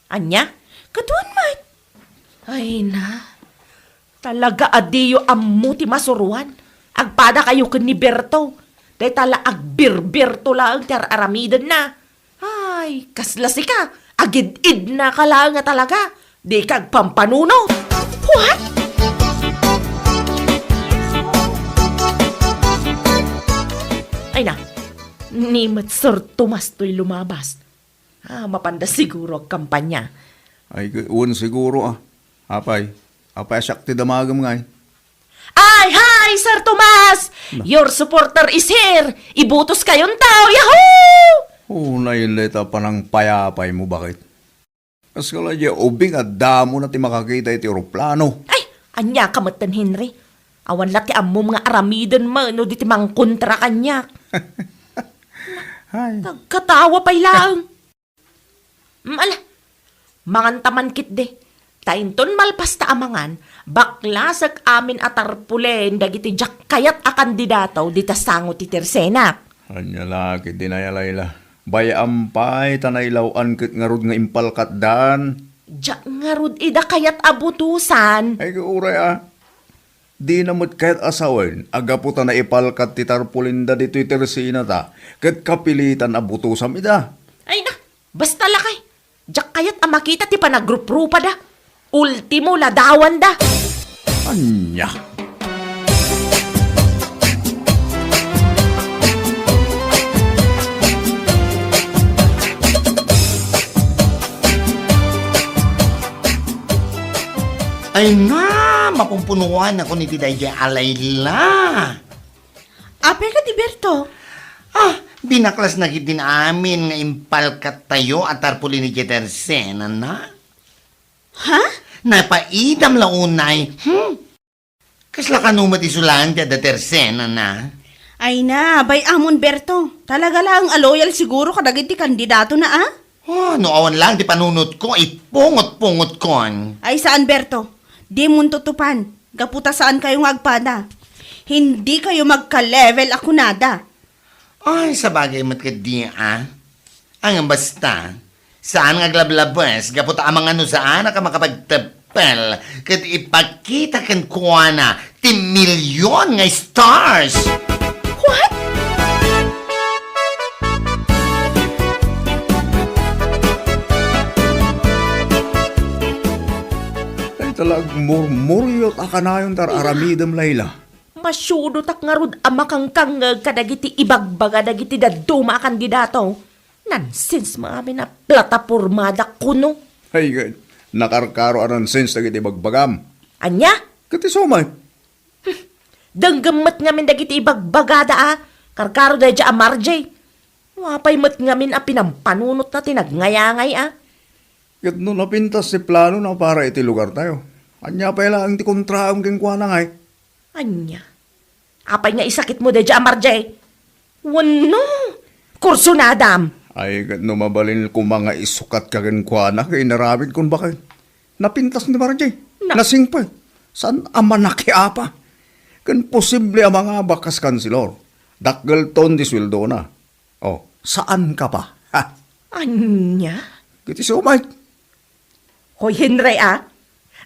Ania? Ket wen met. Ay na, talaga a diyo ammo ti masuroan. Agpadakayo ken ni Berto. Dayta la agbirbirto laeng ti ar-aramidenna. Ay, kasla sika, agid-idnaka laeng a talaga. Dika agpampanunot. What? Ay na, ni met Sir Tomas toy lumabas. Ah, mapanda siguro agkampanya. Ay, wen siguro, a. Apay, apay a siak ti damagem ngay? Ay, hi, Sir Tomas! Na. Your supporter is here! Ibutoskayonto! Yahoo! O, nainlay ta panangpayapaymo, baket. Kas kala diay ubing a damona ti makakita iti eroplano. Ay, aniaka metten, Henry? Awan la ti ammom nga aramiden met no di ti mangkontra kaniak. Ay. Nagkatawa pay laeng. Mm, ala, manganta man ketdi. Ta inton malpasta a mangan, baklasek amin a tarpulen dagiti diak kayat a kandidato dita sango ti tersenak. Ania la ketdi, Layla? Bay-am pay ta nailaw-an ket ngarud nga impalkatdan. Diak ngarud ida kayat a butosan. Ay, uray a. Dina met kayat a sawen a gapu ta naipalkat ti tarpulenda ditoy tersenata ket kapilitan a butosam ida. Ay na, basta lakay. Diak kayat a makita ti panagruprupada. Ultimo, ladawanda. Ania? Ay na, mapumpunuanakon iti daydiay a Layla. Apay kadi, Berto? Ah, binaklasna ketdin amin nga impalkattayo a tarpulin idiay tersenana. Ha? Napaidam la unay, hmm? Kasla kano met isu laeng ti adda tersenana? Ay na, bay-amon, Berto. Talaga laeng a loyal siguro kadagiti kandidatona, a? Oh, no awan laeng ti panunotko, ipungot-pungotkon. Ay saan, Berto. Dimon tutupan. Gapu ta saankayo nga agpada. Dikayo magka-level a kunada. Ay, sabagay met ketdi, a. Ngem basta, saan nga aglablabes gapu ta amangan no saanak a makapagteppel ket ipakita kenkuana ti milyon nga stars. What? Ay, talaga, murmuryot a kanayon ti ar-aramidem, Layla. Masiudotak ngarud a makangkangngeg kadagiti ibagbaga dagiti dadduma a kandidato. Nonsense met amin a platapormada kuno. Ay, nakarkaro a nonsense dagiti ibagbagam. Ania? Ket isu met. Denggem met ngamin dagiti ibagbagada a karkaro daydiay a Margie. Apay met ngamin a pinampanunotna ti nagngayaangay a. Ket no napintas ti planona para iti lugartayo, ania pay laeng ti kontraem kenkuana ngay? Ania? Apay nga isakitmo daydiay a Margie? Wenno, kursunadam? Ay, ket no mabalin koma nga isukatka kenkuana ket inaramidkon baket. Napintas ni Margie. Na- Nasingpet. Saan a manakiapa? Ken posible a mangabak kas kanselor. Dakkelton ti sueldona. Oh, saan ka pa? Ha? Ania? Ket isu met. Hoy, Henry, a?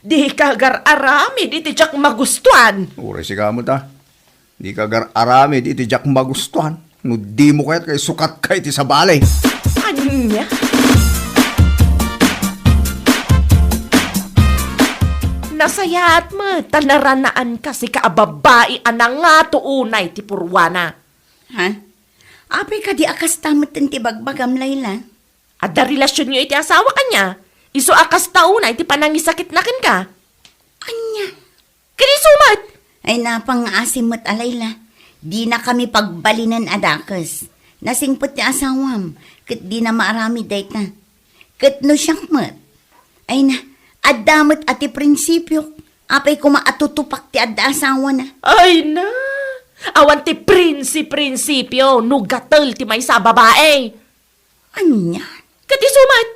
Dika agar-aramid iti diak magustuan. Uray sika met, a. Dika agar-aramid iti diak magustuan. No dimo kayat nga isukatka iti sabali. Ania? Nasayaat met ta naranaanka sika a babbai a nangato unay ti purwana. Ha? Apay kadi a kasta met ti bagbagam, Layla? Adda relasionyo iti asawak, ania? Isu a kasta unay ti panangisakitna kenka. Ania? Ket isu met! Ay, napangngasim met a, Layla. Dinakami pagbalinen a dakes. Nasingpet ti asawam, ket dina maaramid dayta. Ket no siak met, ay na, adda met a ti prinsipiok. Apay koma a tutupak ti adda asawana? Ay na! Awan ti prinsi-prinsipio no gatel ti maysa a babae. Ania? Ket isu met!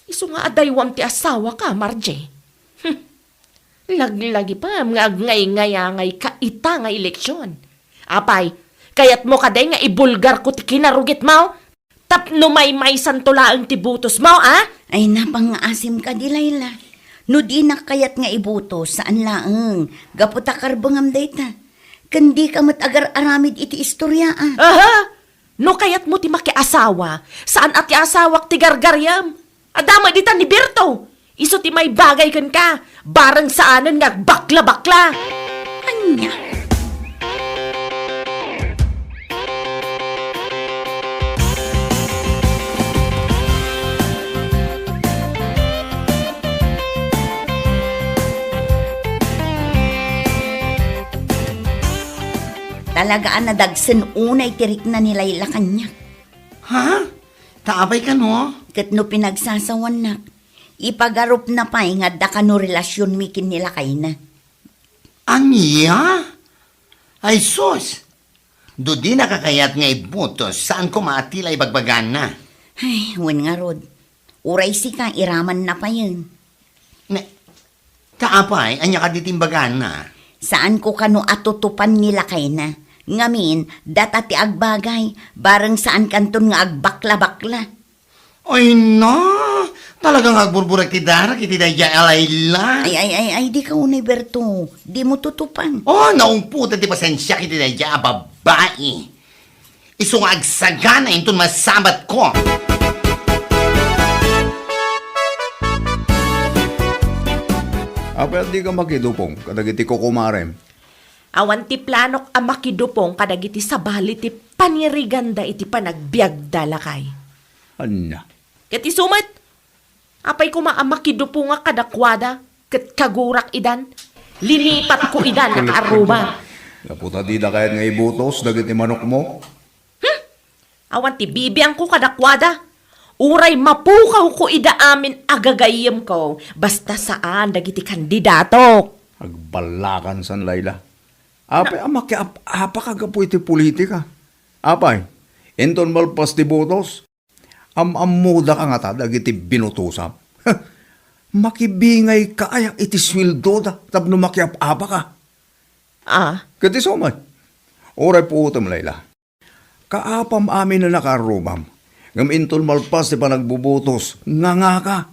Isu nga adaywam ti asawaka, Margie. Hmm. Laglagipem nga agngayngayangayka ita nga eleksion. Apay, kayatmo kadi nga ibulgarko ti kinarugitmo? Tapno maymaysanto laeng ti butosmo, a? Ay, napangngasim kadi, Layla. No dinak kayat nga ibutos, saan laeng. Gapu ta karbengam dayta. Ken dika met agar-aramid iti istoria, a? Aha! No kayatmo ti makiasawa, saan a ti asawak ti gargariam. Adda met dita ni Berto. Isu ti maibagay kenka. Bareng saanen nga agbakla-bakla. Ania? Talaga a nadagsen unay ti rikna ni Layla kaniak. Ha? Ta apay kano? Ket no pinagsasawannak, ipagarupna pay nga adda kano relasionmi ken ni lakayna. Ania? Ay sus! No dinaka kayat nga ibutos, saan koma a ti la ibagbagana? Ay, wen ngarud. Uray sika, iramanna payen. Ne, ta apay, ania kadi ti imbagana? Saanko kano a tutupan ni lakayna. Ngamin, data ti agbagay, bareng saankanton nga agbakla-bakla. Ay na! Talaga nga agburburek ti darak iti daydiay a Layla. Ay, ay, ay, ay, dika unay, Berto. Dimo tutupan. Oh, naungputan ti pasensiak iti daydiay a babbai. Isu nga agsagana inton masabatko. Apay a dika makidupong kadagiti kukumarem? Awan ti planok a makidupong kadagiti sabali ti paniriganda iti panagbiagda, lakay. Ania? Ket isu met, apay koma a makidupongak kadakuada, ket kagurak idan, linipatko idan a kaarruba. Gapu ta dida kayat nga ibutos dagiti manokmo? Hmm? Awan ti bibiangko kadakuada. Uray mapukawko ida amin a gagayyemko, basta saan dagiti kandidatok. Agballakan san, Layla. Apay a makiap-apaka gapu iti politika? Apay, inton malpas ti butos, am-ammodaka ngata dagiti binutosam? Makibingayka aya iti sueldoda tapno makiap-apaka? Ah? Ket isu met, uray puotem, Layla. Kaapam amin a nakaarrubam, ngem inton malpas ti panagbubutos, ngangaka.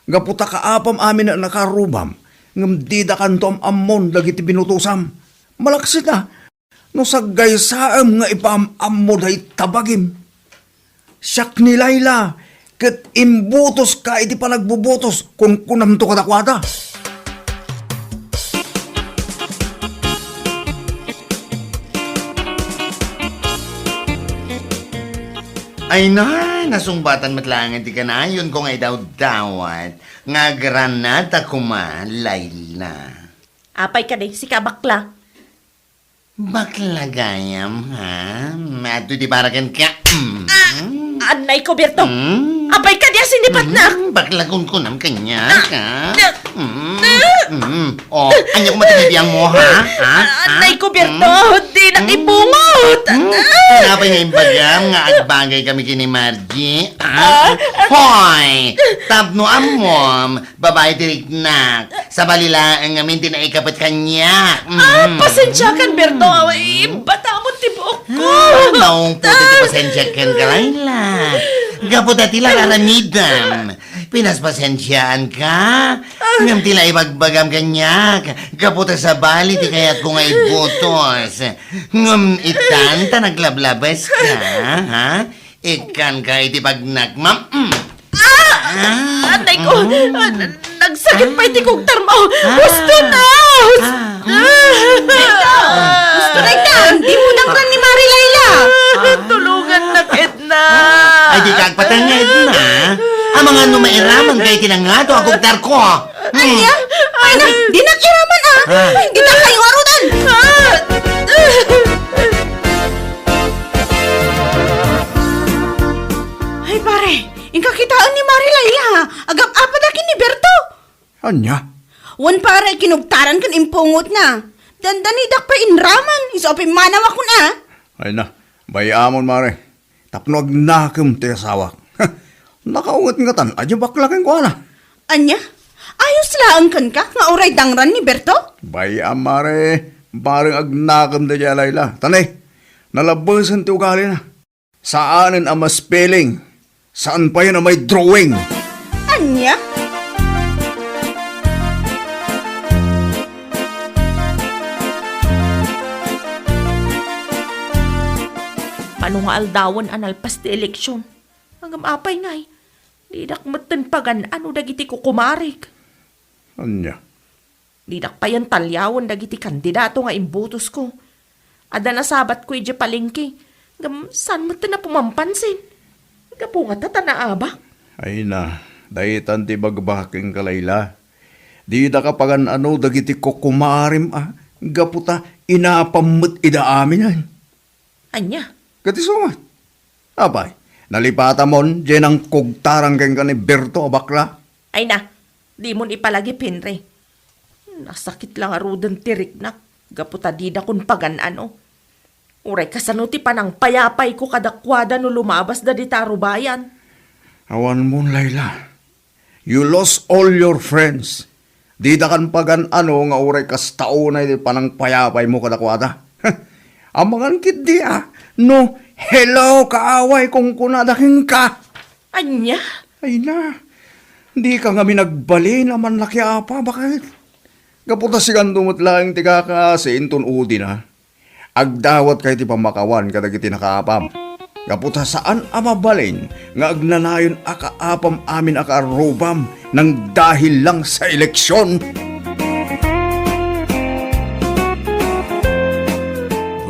Gapu ta kaapam amin a nakaarrubam, ngem didakanto am-ammon dagiti binutosam. Malaksid a, no saggaysaem nga ipaam-ammo dayta bagim. Siak ni Layla, ket imbutoska iti panagbubutos, kunkunamto kadakuada. Ay na, nasungbatan met laengen ti kanayonko nga idawdawat nga agranata koma, Layla. Apay kadi, sika bakla? Bakla gayam, ha? Maadto ti para kenka. Mm. Ah, anay ko, Berto. Mm. Apay kadi a sinipatnak? Mm, bakla kunkunam kaniak, ha? Ah, ah. Mm, mm. Oh, ania koma ti bibiangmo, ha? Ha? Ah, anay ko, Berto. Mm. Dinak ibungot. Mm. Apay nga imbagam nga agbagay kami ken ni Margie, ha? Ah, ah. Hoy! Tapno ammom, babai ti riknak. Sabali laeng ngamin ti naikapet kaniak. Ah, mm. Pasensiakan, Berto. Ay, batamon ti buokko. Naungpot iti pasensiak kenka, Laila. Gapu ta ti la aramidem. Pinaspasensiaanka. Ngem ti la ibagbagam kaniak. Gapu ta sabali ti kayatko nga ibutos. Ngem itan ta naglablabeska, ha? Ikkanka iti bagnakmam. Mm. Ah! Ah! Atay ko! Mm. Ah, nagsakit pay ti kugtarmo! Ah! Husto na! Hus- Ah! Ah! Husto na ita! Di mo dangran ni Mari Laila! Ah! Tulungan na, Edna! Ay, di ka agpatay nga, Edna. Amangan no mairaman kay kinangado a kugtarko. Ania? Ay na, dinak iraman, ah! Ah. Ay, dita kayo arudan! Ah! Ay, pare, inka kitaen ni Mari Laila, agap-apada ken ni Berto. Ania? Wen, pare, kinugtaran ken impungotna. Dandanidak pay inraman, isu a pimmanawakon, ah. Ay na, bay-amon, Mare. Tapno agnakem ti asawak. Nakaunget ngatan a diay bakla kenkuana. Ania? Ayos laeng kenka nga uray dangran ni Berto? Bay-am, Mare. Bareng agnakem daydiay a Laila. Tani, nalabesen ti ugalina. Saanen a ma-spelling. Saan payen a may drawing. Ania? Mano nga aldawen a nalpas ti eleksion. Ngem apay ngay, didak metten pagan-ano dagiti kukumarik. Ania? Didak payen taliawen dagiti kandidato nga imbutosko. Adda nasabatko idiay palengke, ngem saan metten a pumampansin. Gapu ngata ta naabak. Ay na, daytan ti ibagbakem kenka, Laila. Didaka pagan-ano dagiti kukumarim a, gapu ta inapam met ida aminen. Ania? Ket isu met. Apay, nalipatamon diay nangkugtaran kenka ni Berto a bakla? Ay na, dimon ipalagip, Henry. Nasakit la ngaruden ti riknak gapu ta didakon pagan-ano. Uray kasano ti panangpayapayko kadakuada no lumabasda dita a rubayan? Awanmon, Laila. You lost all your friends. Didakan pagan-ano nga uray kasta unay ti panangpayapaymo kadakuada. Amangan ketdi a no, "Hello, kaaway," kunkunada kenka. Ania? Ay na, dika ngamin agbalin a mannakiapa, baket. Gapu ta sikanto met laeng ti kakaasi inton udina. Agdawatka iti pammakawan kadagiti nakaapam. Gapu ta saan a mabalin nga agnanayon a kaapam amin a kaarrubam nang dahil lang sa eleksion.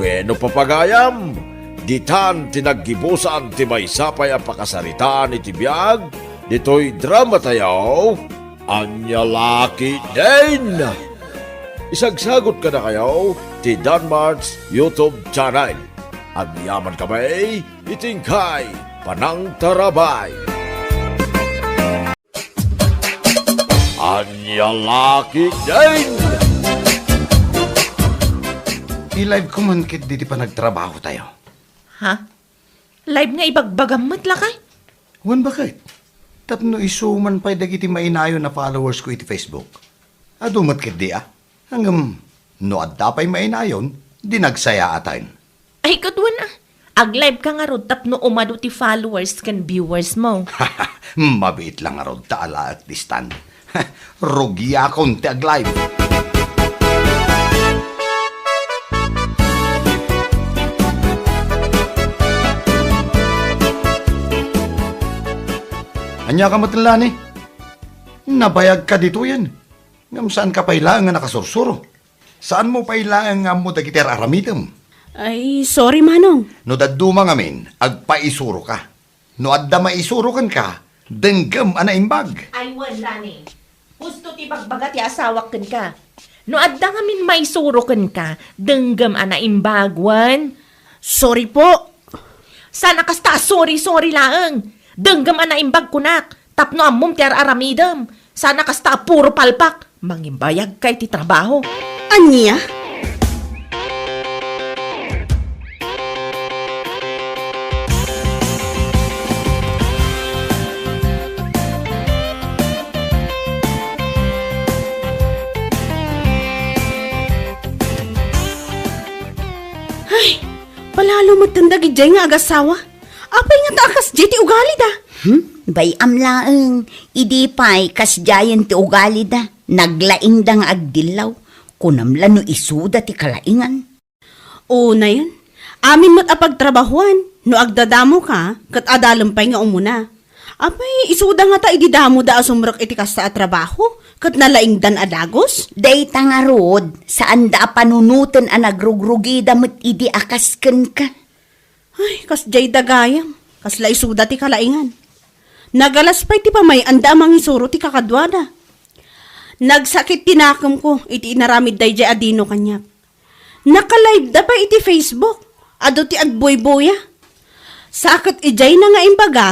Bueno, papagayam, ditan ti naggibusan ti maysa pay a pakasaritaan iti biag ditoy drama tayo. Ania la ketdin? Isagsagot kadakayo ti Danmart's YouTube channel. Agyamankami iti inkay panangtarabay. Ania la ketdin? I-live ko man ketdi ti panagtrabaho tayo. Ha? Live nga ibagbagam met, lakay? Wen, baket. Tapno isu man pay dagiti mainayon a followers ko iti Facebook. Adu met ketdi a. Ngem, no adda pay mainayon, di nagsayaatan. Ay, ket wen a. Ag-live ka ngarud tapno umadu ti followers ken viewers mo. Mabiit la ngarud ta alaek ti stand. Rugiakon ti ag-live. Ania ka met, Lani? Nabayagka ditoyen. Ngem saanka pay laeng nga nakasursuro. Saanmo pay laeng nga ammo dagiti ar-aramidem. Ay, sorry, Manong. No dadduma ngamin, agpaisuroka. No adda maisuro kenka, denggem a naimbag. Ay, wen, Lani. Husto ti bagbaga ti asawak kenka. No adda ngamin maisuro kenka, denggem a naimbag, wen. Sorry po. Saan a kasta a sorry-sorry laeng. Denggem a naimbag kunak. Tapno ammom ti ar-aramidem. Saan a kasta a puro palpak. Mangimbayagka iti trabaho. Ania? Ay, Palalo metten dagidiay nga agassawa. Apay ngata a kasdiay ti ugalida? Hmm? Bay-am laeng, idi pay kasdiayen ti ugalida, naglaingda nga agdillaw. Kunam la no isuda ti kalaingan. Unayen, amin met a pagtrabahuan, no agdadamoka, ket adalem pay nga umuna. Apay, isuda ngata idi damoda a sumrek iti kasta a trabaho, ket nalaingdan a dagus? Dayta ngarud, saanda a panunoten a nagrugrugida met idi a kas kenka. Ay, kasdiay da gayam, kasla isuda ti kalaingan. Nagalas pay ti pamay-anda a mangisuro ti kakaduada. Nagsakit ti nakemko iti inaramid daydiay a Dino kaniak. Naka-live da pay iti Facebook. Adu ti agbuybuya. Sa ket idiayna nga imbaga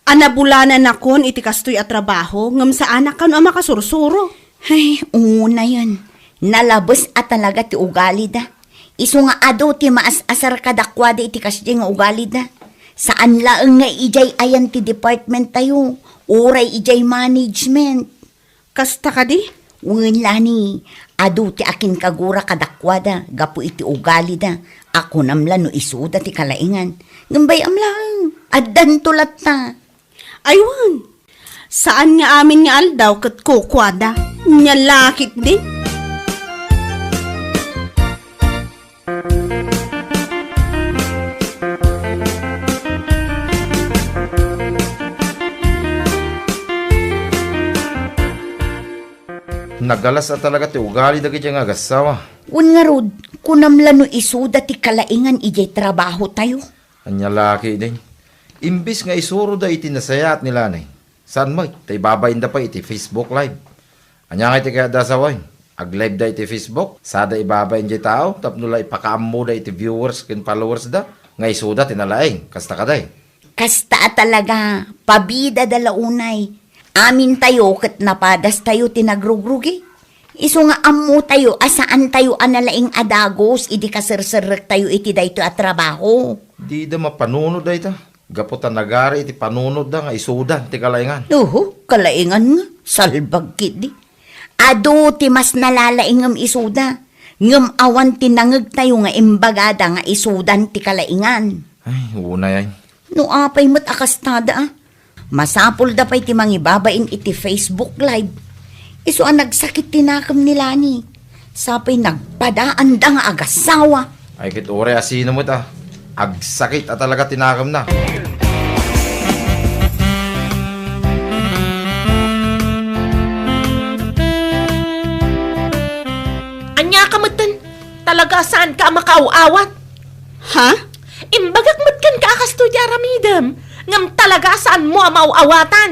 a nabulananakon iti kastoy a trabaho ngem saanak kano a makasursuro. Ay, unayen. Nalabes a talaga ti ugalida. Isu nga adu ti maas-asar kadakuada iti kasdiay nga ugalida. Saan laeng nga idiay ayan ti department tayo, uray idiay management. Kasta kadi? Wen, Lani, adu ti akinkagura kadakuada gapu iti ugalida a kunam la no isuda ti kalaingan. Ngem bay-am laeng, addanto latta. Ay wen, saan nga amin nga aldaw ket kukuada. Nia la ketdin. Nagalas a talaga ti ugali dagiti nga agassawa. Wen ngarud, kunam la no isuda ti kalaingan idiay trabaho tayo. Ania la ketdin? Imbes nga isuroda iti nasayaat ni Lani, saan met ta ibabainda pay iti Facebook Live. Ania nga iti kayatda a sawen? Ag-live da iti Facebook, sada ibabain diay tao tapno la ipakaammoda iti viewers ken followers da nga isuda ti nalaing. Kasta kadi? Kasta a talaga, pabidada la unay. Amintayo ket napadastayo ti nagrugrugi. Isu nga ammotayo a saantayo a nalaing a dagus idi kaserserrektayo iti daytoy a trabaho. Dida mapanunot dayta, gapu ta nagari iti panunotda nga isudan ti kalaingan. Uhu, kalaingan nga, salbag ketdi. Adu ti mas nalalaingem isuda, ngem awan ti nangegtayo nga imbagada nga isudan ti kalaingan. Ay, unay ay. No apay met a kastada, a? Masapulda pay ti mangibabain iti Facebook Live. Isu a nagsakit ti nakem ni Lani. Sa pay nagpadaanda nga agassawa. Ay, ket uray a sino met a, agsakit a talaga ti nakemna. Ania ka metten? Talaga a saanka a makaaw-awat? Ha? Imbagak met kenka a kastoy ti aramidem, ngem talaga a saanmo a maaw-awatan.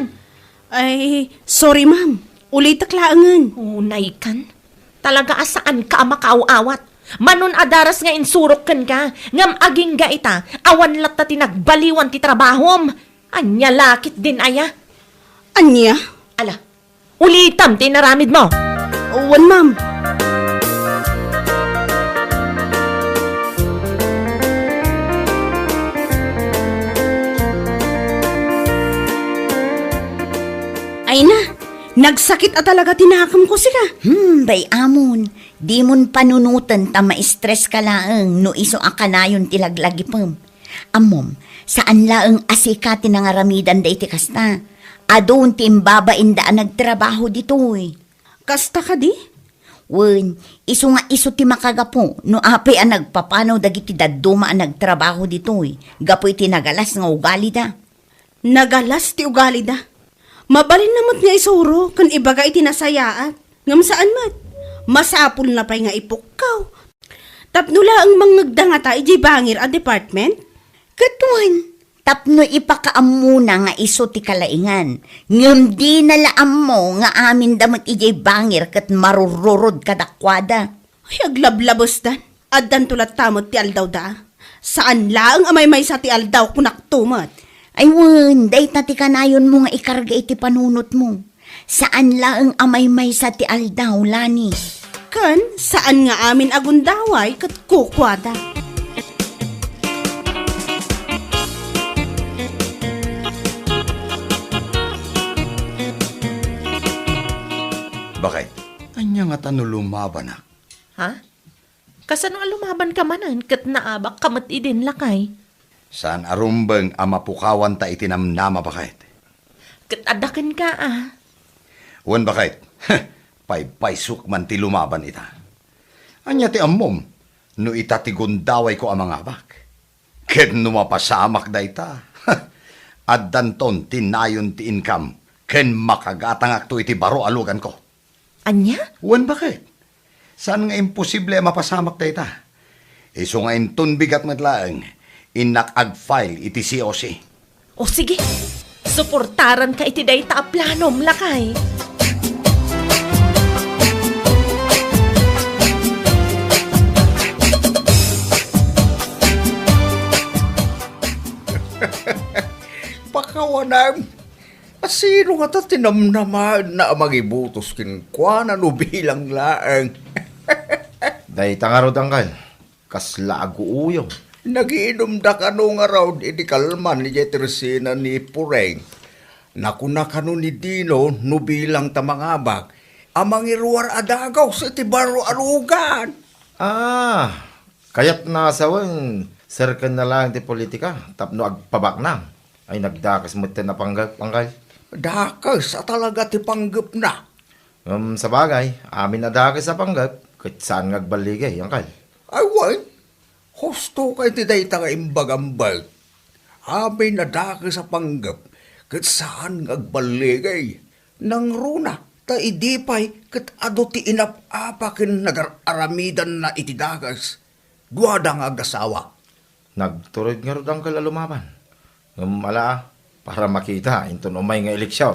Ay, sorry, ma'am. Ulitek laengen. Unaykan. Talaga a saanka a makaaw-awat. Manon a daras nga insurok kenka, ngem agingga ita, awan latta ti nagbaliwan ti trabahom. Ania la ketdin aya? Ania? Ala, ulitem ti inaramidmo. Wen, ma'am. Ay na, nagsakit a talaga ti nakemko, sika. Hmm, bay-amon, dimon panunoten ta ma-stress ka laeng no isu a kanayon ti laglagipem. Ammom, saan laeng a sika ti nangaramidan daytoy kasta. Adun ti imbabainda a nagtrabaho ditoy. Kasta kadi? Wen, isu nga isu ti makagapu no apay a nagpapanaw dagiti dadduma a nagtrabaho ditoy gapu iti nagalas nga ugalida. Nagalas ti ugalida. Mabalinna met nga isuro ken ibaga iti nasayaat. Ngem saan met. Masapulna pay nga ipukkaw. Tapno laeng mangngegda ngata idiay bangir a department? Ket wen, tapno ipakaammona nga isu ti kalaingan, ngem dina la ammo nga aminda met idiay bangir ket marururod kadakuada. Ay, aglablabesdan. Addanto latta met ti aldawda. Saan laeng a maymaysa ti aldaw, kunakto met. Ay wen, dayta ti kanayonmo nga ikarga iti panunotmo. Saan laeng a maymaysa ti aldaw, Lani. Ken saan nga amin a gundaway ket kukuada. Bakit? Ania ngata no lumabanak? Ha? Kasano a lumabanka manen ket naabakka met idin, lakay? Saan a rumbeng a mapukawanta iti namnama, baket. Ket adda kenka, a. Wen, baket. Paypaysok man ti lumaban ita. Ania ti ammom no ita ti gundawayko a mangabak? Ket no mapasamak dayta, addanton ti nayon ti income ken makagatangakto iti baro a luganko. Ania? Wen, baket. Saan nga imposible a mapasamak dayta. Isu nga inton bigat met laeng, innak ag-file iti C O C. O sige, suportaranka iti dayta a planom, lakay. Pakawanem. Asino ngata ti namnamaenna a mangibutos kenkuana no bilang laeng? Dayta ngarud, angkel, kasla aguuyong. Nagiinumda kano ngarud iti kalman idiay Teresina ni Pureng. Nakuna kano ni Dino no bilang ta mangabak a mangiruar a dagus iti baro a lugan. Ah, kayatna a sawen, serkenna laeng ti politika tapno agpabaknang. Ay, nagdakes metten a panggep, angkel. Dakes a talaga ti panggepna. Ngem sabagay, amin a dakes a panggep, ket saan nga agballigay, angkel. Ay, wen, husto kay ti dayta nga imbagam, bet. Amin a dakes a panggep, ket saan nga agballigay. Nangruna, ta idi pay ket adu ti inap-apa ken nagar-aramidanna iti dakes. Duada nga agasawa. Nagtured ngarud, angkel, a lumaban. Ngem ala, para makita inton umay nga eleksion.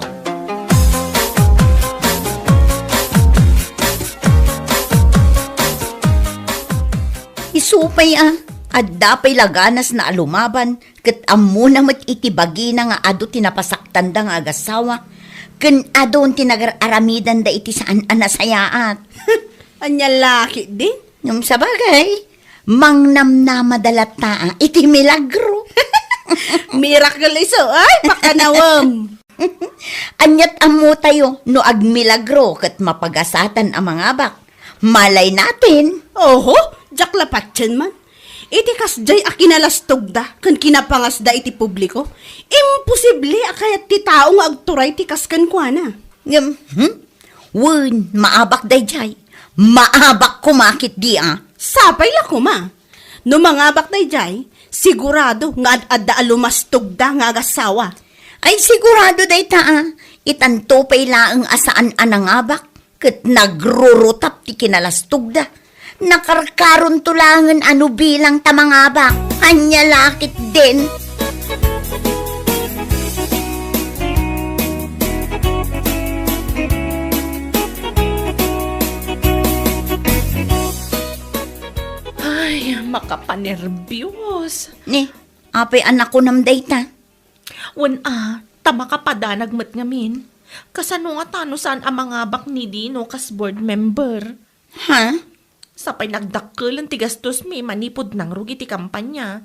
Isu pay a, adda pay la ganasna a lumaban, ket ammona met iti bagina nga adu ti napasaktanda nga agasawa, ken adun ti nagar-aramidanda iti saan a nasayaat. Ania la ketdi? Ngem sabagay, mangnamnamada latta iti milagro. Miracle isu, ay, pakanawem. Ania't ammotayo no agmilagro ket mapagasatan a mangabak? Malay natin. Oho, diak la patien man. Iti kasdiay a kinalastogda ken kinapangasda iti publiko, imposible a kayat ti tao nga agturay ti kas kenkuana. Ngem, hmm? Wen, maabak daydiay. Maabak koma ketdi a. Sapay la koma. No mangabak daydiay, sigurado nga ad-adda a lumastogda nga agasawa. Ay, sigurado dayta a. Itanto pay laeng a saan a nangabak ket nagrurutap ti kinalastogda. Nakarkaronto laengen a no bilang ta mangabak. Ania la ketdin? Ay, makapanerbios. Ni, apay a nakunam dayta? Wen a, ta makapadanag met ngamin. Kasano ngata no saan a mangabak ni Dino kas board member? Ha? Sapay nagdakkelen ti gastosmi manipud nangrugi ti kampanya.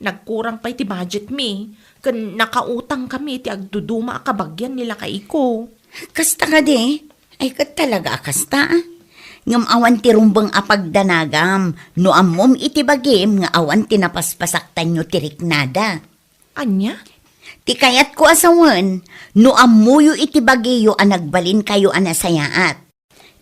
Nagkurang pay ti budgetmi, ken nakautangkami ti agduduma a kabagian ni lakayko. Kasta kadi? Ay, ket talaga a kasta, a. Ngem awan ti rumbeng a pagdanagam no ammom iti bagim nga awan ti napaspasaktanyo ti riknada. Ania? Ti kayatko a sawen, no ammoyo iti bagiyo a nagbalinkayo a nasayaat.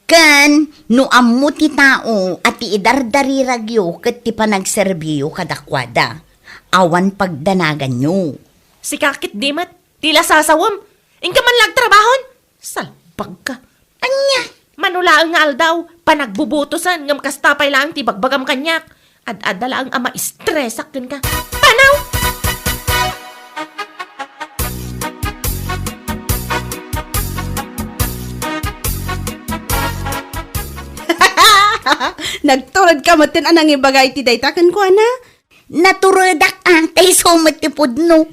Ken no ammo ti tao a ti idardariragyo ket ti panagserbiyo kadakuada, awan pagdanaganyo. Sika ketdi met, ti la sasawem. Inka man la agtrabahon? Salbagka. Ania? Mano laeng nga aldaw, panagbubutosen, ngem kasta pay laeng ti bagbagam kaniak. Ad-adda laeng a maistresak kenka. Panaw! Nagturedka metten a nangibaga iti dayta kenkuana? Naturedak a, ta isu met ti pudno.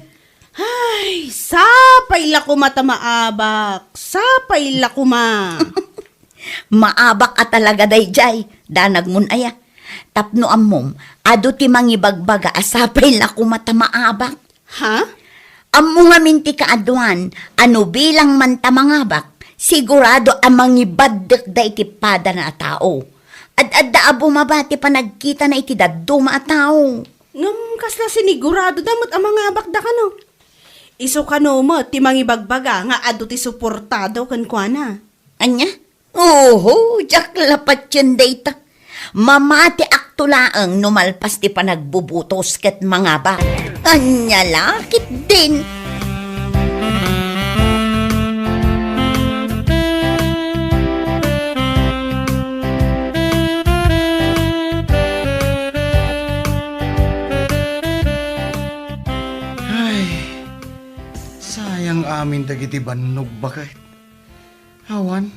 Ay, sapay la koma ta maabak. Sapay la koma. Maabak a talaga daydiay, danagmon aya. Tapno ammom, adu ti mangibagbaga a sapay la koma ta maabak. Ha? Ammo ngamin ti kaaduan a no bilang man ta mangabak, sigurado a mangibaddekda iti padana a tao. Ad-adda a bumaba ti panagkitana iti dadduma a tao. Ngem kasla sinigurado da met a mangabak da kano. Isu kano met ti mangibagbaga nga adu ti suportado kenkuana. Ania? Oho, diak la patien dayta. Mamatiakto laeng no malpas ti panagbubutos ket mangabak. Ania la ketdin? Ay, sayang amin dagiti bannog baket. Awan,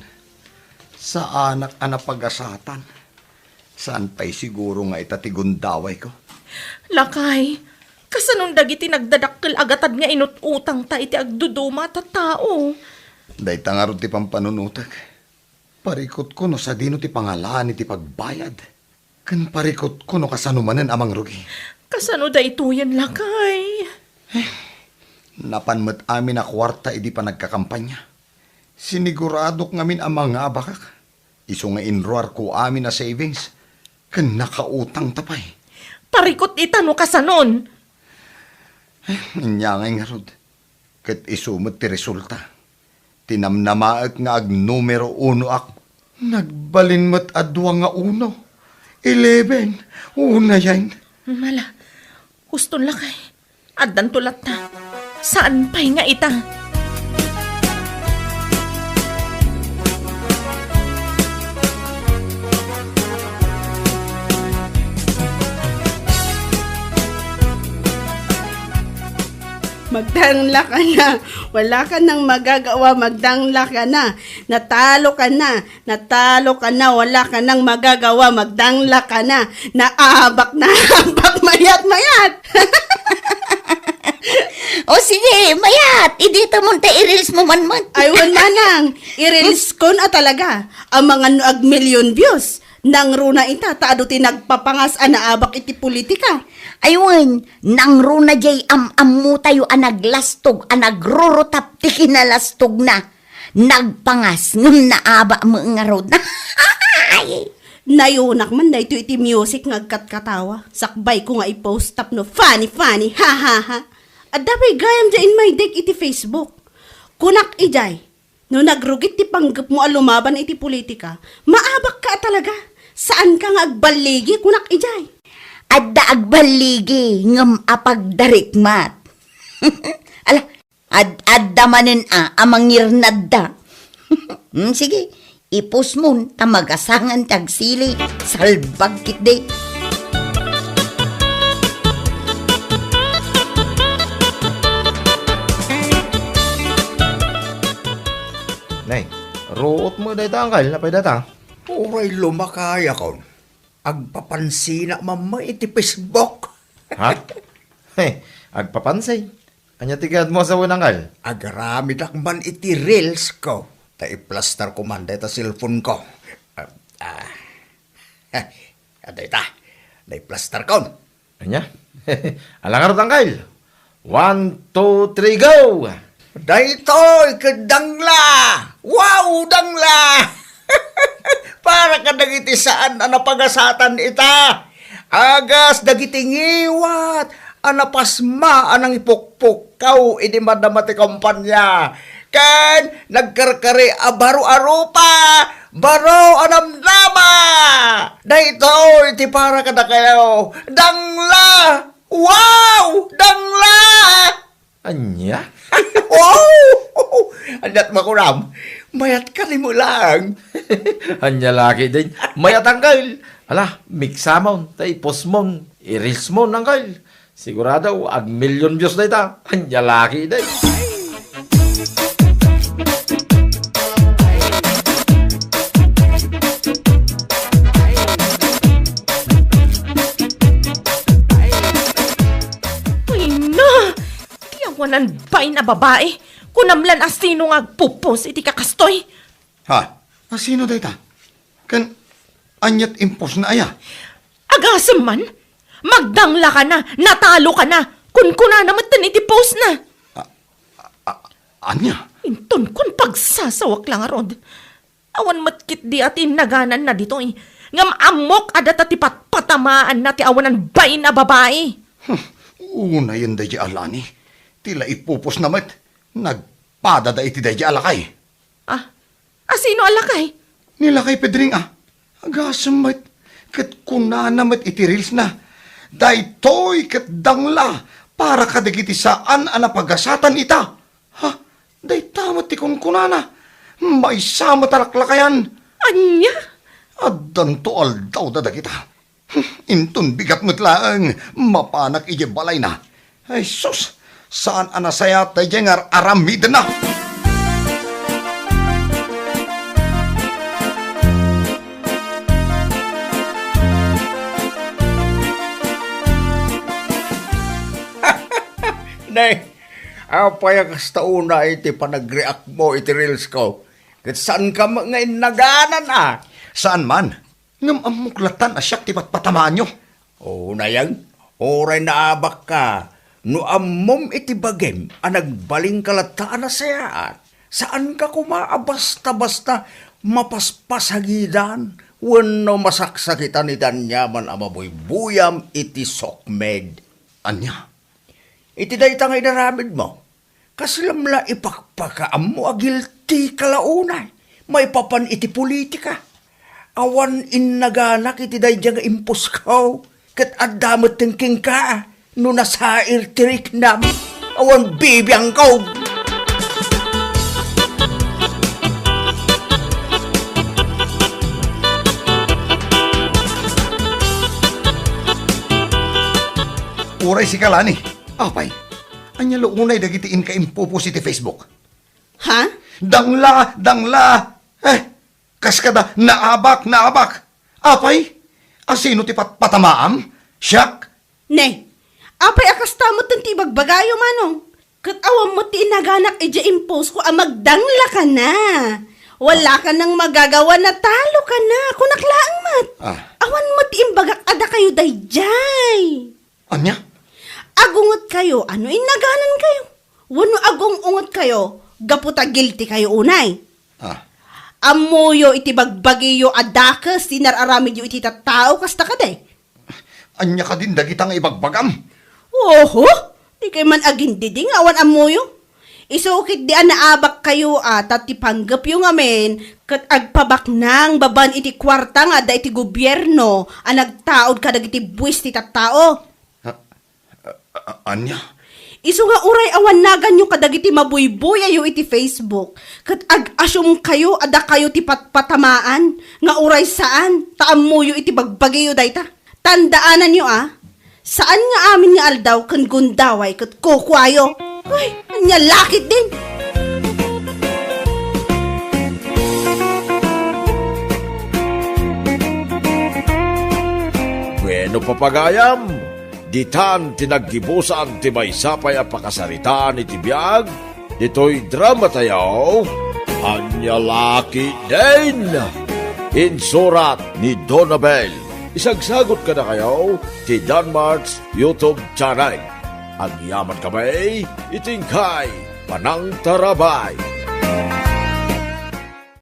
saanak a napagasatan. Saan pay siguro nga ita ti gundawayko. Lakay, kasanon dagiti nagdadakkel a gatad nga inut-utangta iti agduduma a tattao? Dayta ngarud ti pampanunotek. Parikutko no sadino ti pangalaan iti pagbayad. Ken parikutko no kasano manen a mangrugi. Kasano daytoyen, lakay? Eh, napan met amin a kuarta idi panagkakampanya. Siniguradok ngamin a mangabakak. Isu nga inruarko amin a savings, ken nakautangta pay. Parikut ita no kasanon. Eh, ania ngay ngarud? Ket isu met ti resulta. Tinamnamaek nga agnumero unoak. Nagbalin met a dua nga uno. Eleven. Unayen. Mala, huston lakay. Addanto latta. Saan pay nga ita? Magdangla ka na. Wala ka nang magagawa. Magdangla ka na. Natalo ka na. Natalo ka na, wala ka nang magagawa, magdangla ka na. Naabak na, abak, mayat, mayat. O sige, mayat, idita mo ta i-reels mo man man. Ay, wen manang, i-reels kon a talaga. Amangan no ag million views. Nangruna ita, ta adu ti nagpapangas a naabak iti politika. Ay, wen, nangruna jay am-ammo tayo a naglastog, a nagrurutap ti kinalastog na. Nagpangas ngem naabak met ngarud. Nayunak man daytoy iti music nga agkatkatawa. Sakbayko nga i-post tapno funny, funny, ha, ha, ha. Adda pay gayam dayta in my deck iti Facebook. Kunak idiay, no nagrugit ti panggepmo a lumaban iti politika, maabak ka a talaga. Saan ka nga agballigi, kunak idiay. Adda agballigi, ngem a pagdarikmat. Ala, Ad-adda manen a, a mangirnadda. Hmm, sige, i-post mon ta magasangan ti agsili, salbag ketdi. Nay, ruot mo dayta, angkal, napay data? Uray lumakayakon. Agpapansinak man met iti Facebook. Ha? He, agpapansin? Ania ti gayam a sawen, angkal? Agaramidak man iti reels ko. Ta i-plaster ko man dayta cellphone ko. Ah, ah. Dayta. Nai-plaster ko. Ania? Ala ngarud, angkal. One, two, three, go! Daytoy ket dangla! Wow, dangla! Para kadagiti saan a napagasatan ita. Agas dagiti ngiwat a napasma a nangipukpukkaw idi madama ti kampanya. Ken nagkarkari a baro a rupa, baro a namnama. Daytoy ti para kadakayo. Dangla! Wow! Dangla! Ania? Wow! Aniat makunam? Mayat ka ni mo lang. Ania la ketdin? Mayat, angkal. Ala, miksamon, ta i-post mon, i-reels mon, angkal. Sigurado, ag million views dayta. Ania la ketdin? Ay, na! Ti awanan bain a babai, kunam lan a sino nga agpupos iti kakastoy? Ha? A sino dayta? Ken aniat impos na aya? Agasem man, magdangla ka na, natalo ka na, kunkunana metten iti post na. A, a, ania? Inton kun pagsasawak la ngarud. Awan met ketdi a ti nagananna ditoy. Ngem ammok a data ti patpatamaanna ti awanan bain a babai. Hmm, unayen daydiay a Lani. Ti la ipupusna met, nagpadada iti daydiay a lakay. Ah, asino a lakay? Ni Lakay Pedring a. Agasem met, ket kunana met iti reelsna, "Daytoy ket dangla para kadagiti saan a napagasatan ita." Ha? Dayta met ti kunkunana. Maysa met a laklakayan. Ania? Addanto aldawda dagita. Inton bigat met laeng, mapanak idiay balayna. Ay sus, saan a nasayaat daydiay nga ar-aramidenna. Nay, apay a kasta unay ti panagreact mo iti reels ko? Ket saan ka met nga innaganan a? Saan man. Ngem ammok latan a siak ti patpatamaanyo. O, nayang, uray naabak ka, no ammom iti bagim a nagbalin ka latta a nasayaat, saan ka koma a basta-basta mapaspasagidan wenno masaksakitan iti aniaman a mabuybuyam iti sokmed. Ania? Iti dayta nga inaramidmo, kaslam la ipakpakaammo a guilty ka la unay maipapan iti politika. Awan innaganak iti daydiay nga imposko, ket adda metten kenka no nasair ti riknam. Awan bibiangko. Uray sika, Lani. Apay, ania la unay dagiti inka impopost iti Facebook? Ha? Dangla, dangla! Eh, kas kada naabak, naabak! Apay, asino ti patpatamaam? Siak? Ne, apay a kasta metten ti ibagbagayo, Manong? Ket awan met ti inaganak idiay impost ko a magdangla kana. Wala kanang magagawa, natalo kana. Kunak laeng met. Ah. Awan met ti imbagak a dakayo daydiay. Ania? Agungetkayo a no innaganankayo. Wenno agung-ungetkayo gapu ta guilty kayo unay. Ah. Ammoyo iti bagbagiyo a dakes ti nar-aramidyo iti tattao, kasta kadi? Ania kadin dagita nga ibagbagam? Oho! Dikay man agindidi nga awan ammoyo. Isu ketdi a naabakkayo a ta ti panggepyo ngamin ket agpabaknang babaen iti kuarta nga adda iti gobierno a nagtaud kadagiti buis ti tattao. A-, a-, ania? Isu nga uray awan naganyo kadagiti mabuybuyayo iti Facebook, ket ag-assume kayo a dakayo ti patpatamaan, nga uray saan, ta ammoyo iti bagbagiyo dayta. Tandaananyo a, saan nga amin nga aldaw ken gundaway ket kukuayo. Ay, ania la ketdin? Bueno, papagayam, ditan ti naggibusan ti maysa pay a pakasaritaan iti biag ditoy dramatayo, Ania la ketdin? Insurat ni Donabel. Isagsagot kadakayo ti Danmart's YouTube channel. Agyaman kami iti inkay panangtarabay.